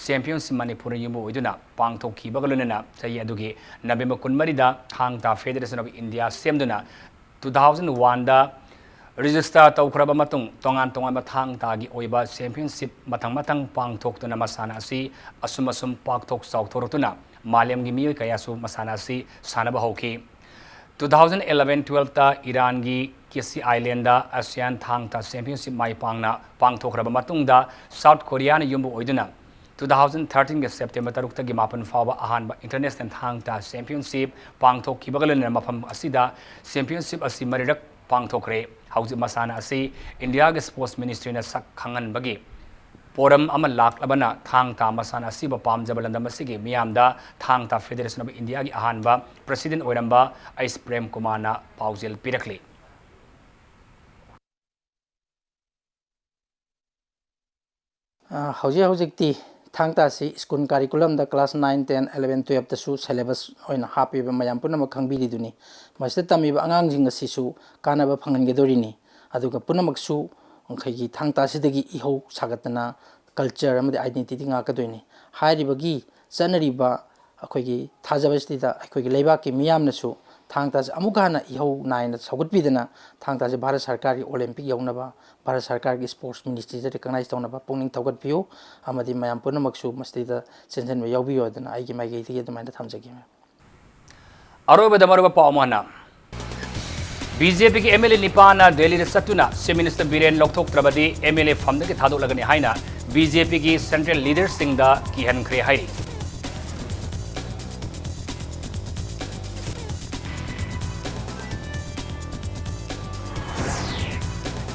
ꯆꯦꯝꯄꯤꯌꯟꯁꯤꯞ ꯃꯅꯤꯄꯨꯔꯅ ꯌꯨꯝꯕꯨ ꯑꯣꯏꯗꯨꯅ ꯄꯥꯡꯊꯣꯛꯈꯤꯕꯒ ꯂꯣꯏꯅꯅ, ꯆꯍꯤ ꯑꯗꯨꯒꯤ ꯅꯕꯦꯝꯕꯔ ꯀꯨꯟꯃꯔꯤꯗ ꯊꯥꯡ ꯇꯥ ꯐꯦꯗꯦꯔꯦꯁꯟ ꯑꯣꯐ ꯏꯟꯗꯤꯌꯥ ꯁꯦꯝꯗꯨꯅ two thousand oneꯗ ꯔꯦꯖꯤꯁꯇꯔ ꯇꯧꯈ꯭ꯔꯕ ꯃꯇꯨꯡ, ꯇꯣꯉꯥꯟ ꯇꯣꯉꯥꯟꯕ ꯊꯥꯡ ꯇꯥꯒꯤ ꯑꯣꯏꯕ ꯆꯦꯝꯄꯤꯌꯟꯁꯤꯞ ꯃꯊꯪ ꯃꯊꯪ ꯄꯥꯡꯊꯣꯛꯇꯨꯅ ꯃꯁꯥꯟꯅ ꯑꯁꯤ ꯑꯁꯨꯝ ꯑꯁꯨꯝ ꯄꯥꯛꯊꯣꯛ ꯆꯥꯎꯊꯣꯔꯛꯇꯨꯅ ꯃꯥꯂꯦꯝꯒꯤ ꯃꯤꯑꯣꯏ ꯀꯌꯥꯁꯨ ꯃꯁꯥꯟꯅ ꯑꯁꯤ ꯁꯥꯟꯅꯕ ꯍꯧꯈꯤ꯫ Two thousand eleven twelveꯇ ꯏꯔꯥꯟꯒꯤ ꯀꯦꯁꯤ ꯑꯥꯏꯂꯦꯟꯗ ꯑꯦꯁꯤꯌꯥꯟ ꯊꯥꯡ ꯇꯥ ꯆꯦꯝꯄꯤꯌꯟꯁꯤꯞ ꯃꯥꯏ ꯄꯥꯛꯅ ꯄꯥꯡꯊꯣꯛꯈ꯭ꯔꯕ ꯃꯇꯨꯡꯗ, ꯁꯥꯎꯠ ꯀꯣꯔꯤꯌꯥꯅ ꯌꯨꯝꯕꯨ ꯑꯣꯏꯗꯨꯅ ꯇꯨ ꯊꯥꯎꯖꯟ ꯊꯥꯔꯇꯤꯟꯒꯤ ꯁꯦꯞꯇꯦꯝꯕꯔ ꯇꯔꯨꯛꯇꯒꯤ ꯃꯥꯄꯟ ꯐꯥꯎꯕ ꯑꯍꯥꯟꯕ ꯏꯟꯇꯔꯅꯦꯁꯅꯦꯜ ꯊꯥꯡ ꯇꯥ ꯆꯦꯝꯄꯤꯌꯟꯁꯤꯞ ꯄꯥꯡꯊꯣꯛꯈꯤꯕꯒ ꯂꯣꯏꯅꯅ ꯃꯐꯝ ꯑꯁꯤꯗ ꯆꯦꯝꯄꯤꯌꯟꯁꯤꯞ ꯑꯁꯤ ꯃꯔꯤꯔꯛ ꯄꯥꯡꯊꯣꯛꯈ꯭ꯔꯦ꯫ ꯍꯧꯖꯤꯛ ꯃꯁꯥꯟꯅ ꯑꯁꯤ ꯏꯟꯗꯤꯌꯥꯒꯤ ꯁ꯭ꯄꯣꯔꯠꯁ ꯃꯤꯅꯤꯁꯇ꯭ꯔꯤꯅ ꯁꯛ ꯈꯪꯍꯟꯕꯒꯤ ꯄꯣꯔꯝ ꯑꯃ ꯂꯥꯛꯂꯕꯅ ꯊꯥꯡ ꯇꯥ ꯃꯁꯥꯟꯅ ꯑꯁꯤꯕꯨ ꯄꯥꯝꯖꯕ ꯂꯝꯗꯝ ꯑꯁꯤꯒꯤ ꯃꯤꯌꯥꯝꯗ ꯊꯥꯡ ꯇꯥ ꯐꯦꯗꯦꯔꯦꯁꯟ ꯑꯣꯐ ꯏꯟꯗꯤꯌꯥꯒꯤ ꯑꯍꯥꯟꯕ ꯄ꯭ꯔꯦꯁꯤꯗꯦꯟ ꯑꯣꯏꯔꯝꯕ ꯑꯩꯁ ꯄ꯭ꯔꯦꯝ ꯀꯨꯃꯥꯔꯅ ꯄꯥꯎꯖꯦꯜ ꯄꯤꯔꯛꯂꯤ꯫ ꯑ, ꯍꯧꯖꯤꯛ ꯍꯧꯖꯤꯛꯇꯤ ꯊꯥꯡ ꯇꯥ ꯑꯁꯤ ꯁ꯭ꯀꯨꯜ ꯀꯥꯔꯤꯀꯨꯂꯝꯗ ꯀ꯭ꯂꯥꯁ ꯅꯥꯏꯟ, ꯇꯦꯟ, ꯑꯦꯂꯦꯚꯦꯟ, ꯇꯨꯌꯦꯜꯐꯇꯁꯨ ꯁꯦꯂꯦꯕꯁ ꯑꯣꯏꯅ ꯍꯥꯞꯄꯤꯕ ꯃꯌꯥꯝ ꯄꯨꯝꯅꯃꯛ ꯈꯪꯕꯤꯔꯤꯗꯨꯅꯤ꯫ ꯃꯁꯤꯗ ꯇꯝꯃꯤꯕ ꯑꯉꯥꯡꯁꯤꯡ ꯑꯁꯤꯁꯨ ꯀꯥꯟꯅꯕ ꯐꯪꯍꯟꯒꯗꯧꯔꯤꯅꯤ꯫ ꯑꯗꯨꯒ ꯄꯨꯝꯅꯃꯛꯁꯨ ꯑꯩꯈꯣꯏꯒꯤ ꯊꯥꯡ ꯇꯥ ꯑꯁꯤꯗꯒꯤ ꯏꯍꯧ ꯁꯥꯒꯠꯇꯅ ꯀꯜꯆꯔ ꯑꯃꯗꯤ ꯑꯥꯏꯗꯦꯟꯇꯤꯇꯤ ꯉꯥꯛꯀꯗꯣꯏꯅꯤ꯫ ꯍꯥꯏꯔꯤꯕꯒꯤ ꯆꯠꯅꯔꯤꯕ ꯑꯩꯈꯣꯏꯒꯤ ꯊꯥꯖꯕꯁꯤꯗ ꯑꯩꯈꯣꯏꯒꯤ ꯂꯩꯕꯥꯛꯀꯤ ꯃꯤꯌꯥꯝꯅꯁꯨ ꯊꯥꯡ ꯇꯥꯁꯦ ꯑꯃꯨꯛꯀ ꯍꯟꯅ ꯏꯍꯧ ꯅꯥꯏꯅ ꯁꯧꯒꯠꯄꯤꯗꯅ ꯊꯥꯡ ꯇꯥꯁꯦ ꯚꯥꯔꯠ ꯁꯔꯀꯥꯔꯒꯤ ꯑꯣꯂꯦꯝꯄꯤꯛ ꯌꯧꯅꯕ, ꯚꯥꯔꯠ ꯁꯔꯀꯥꯔꯒꯤ ꯁ꯭ꯄꯣꯔꯠꯁ ꯃꯤꯅꯤꯁꯇ꯭ꯔꯤꯗ ꯔꯤꯀꯣꯛꯅꯥꯏꯖ ꯇꯧꯅꯕ ꯄꯨꯛꯅꯤꯡ ꯊꯧꯒꯠꯄꯤꯌꯨ꯫ ꯑꯃꯗꯤ ꯃꯌꯥꯝ ꯄꯨꯝꯅꯃꯛꯁꯨ ꯃꯁꯤꯗꯩꯗ ꯆꯦꯟꯁꯤꯟꯕ ꯌꯥꯎꯕꯤꯌꯨ ꯍꯥꯏꯗꯅ ꯑꯩꯒꯤ ꯃꯥꯏꯀꯩꯗꯒꯤ ꯑꯗꯨꯃꯥꯏꯅ ꯊꯝꯖꯒꯦ꯫ ꯑꯔꯣꯏꯕꯗ ꯃꯔꯨꯑꯣꯏꯕ ꯄꯥꯎ ꯑꯃꯅ, ꯕꯤ ꯖꯦ ꯄꯤꯒꯤ ꯑꯦꯝ ꯑꯦꯜ ꯑꯦ ꯅꯤꯄꯥꯟꯅ ꯗꯦꯜꯂꯤꯗ ꯆꯠꯇꯨꯅ ꯆꯤꯐ ꯃꯤꯅꯤꯁꯇꯔ ꯕꯤꯔꯦꯟ ꯂꯧꯊꯣꯛꯇ꯭ꯔꯕꯗꯤ ꯑꯦꯝ ꯑꯦꯜ ꯑꯦ ꯐꯝꯗꯒꯤ ꯊꯥꯗꯣꯛꯂꯒꯅꯤ ꯍꯥꯏꯅ ꯕꯤ ꯖꯦ ꯄꯤꯒꯤ ꯁꯦꯟꯇ꯭ꯔꯦꯜ ꯂꯤꯗꯔꯁꯤꯡꯗ ꯀꯤꯍꯟꯈ꯭ꯔꯦ ꯍꯥꯏꯔꯤ꯫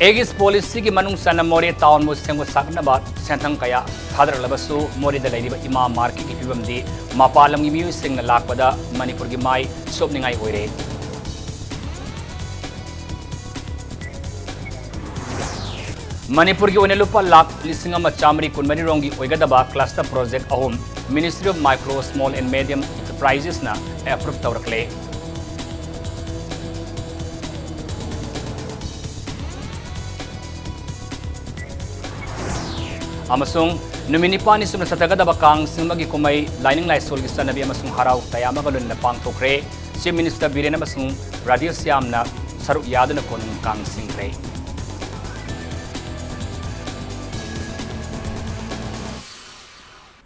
ꯑꯦꯒꯤꯁ ꯄꯣꯂꯤꯁꯤꯒꯤ ꯃꯅꯨꯡ ꯆꯟꯅ ꯃꯣꯔꯦ ꯇꯥꯎꯟꯕꯨ ꯁꯦꯝꯒꯠ ꯁꯥꯒꯠꯅꯕ ꯁꯦꯟꯊꯪ ꯀꯌꯥ ꯊꯥꯗꯔꯛꯂꯕꯁꯨ, ꯃꯣꯔꯦꯗ ꯂꯩꯔꯤꯕ ꯏꯃꯥ ꯃꯥꯔꯀꯦꯠꯀꯤ ꯐꯤꯕꯝꯗꯤ ꯃꯄꯥꯟ ꯂꯝꯒꯤ ꯃꯤꯑꯣꯏꯁꯤꯡꯅ ꯂꯥꯛꯄꯗ ꯃꯅꯤꯄꯨꯔꯒꯤ ꯃꯥꯏ ꯁꯣꯞꯅꯤꯡꯉꯥꯏ ꯑꯣꯏꯔꯦ꯫ ꯃꯅꯤꯄꯨꯔꯒꯤ ꯑꯣꯏꯅ ꯂꯨꯄꯥ ꯂꯥꯈ ꯂꯤꯁꯤꯡ ꯑꯃ ꯆꯥꯃꯔꯤ ꯀꯨꯟꯃꯔꯤ ꯔꯣꯝꯒꯤ ꯑꯣꯏꯒꯗꯕ ꯀ꯭ꯂꯁꯇꯔ ꯄ꯭ꯔꯣꯖꯦꯛ ꯑꯍꯨꯝ Ministry of Micro, Small and Medium Enterprises ꯅ ꯑꯦꯄ꯭ꯔꯨꯚ ꯇꯧꯔꯛꯂꯦ꯫ ꯑꯃꯁꯨꯡ ꯅꯨꯃꯤꯠ ꯅꯤꯄꯥꯜꯅꯤ ꯆꯨꯞꯅ ꯆꯠꯊꯒꯗꯕ ꯀꯥꯡ ꯆꯤꯡꯕꯒꯤ ꯀꯨꯝꯍꯩ ꯂꯥꯏꯅꯤꯡ ꯂꯥꯏꯁꯣꯜꯒꯤ ꯆꯠꯅꯕꯤ ꯑꯃꯁꯨꯡ ꯍꯔꯥꯎ ꯇꯌꯥꯝꯕꯒ ꯂꯣꯏꯅꯅ ꯄꯥꯡꯊꯣꯛꯈ꯭ꯔꯦ꯫ ꯆꯤꯐ ꯃꯤꯅꯤꯁꯇꯔ ꯕꯤꯔꯦꯟ ꯑꯃꯁꯨꯡ ꯔꯥꯙꯦꯁ꯭ꯌꯥꯝꯅ ꯁꯔꯨꯛ ꯌꯥꯗꯨꯅ ꯀꯣꯅꯨꯡ ꯀꯥꯡ ꯆꯤꯡꯈ꯭ꯔꯦ꯫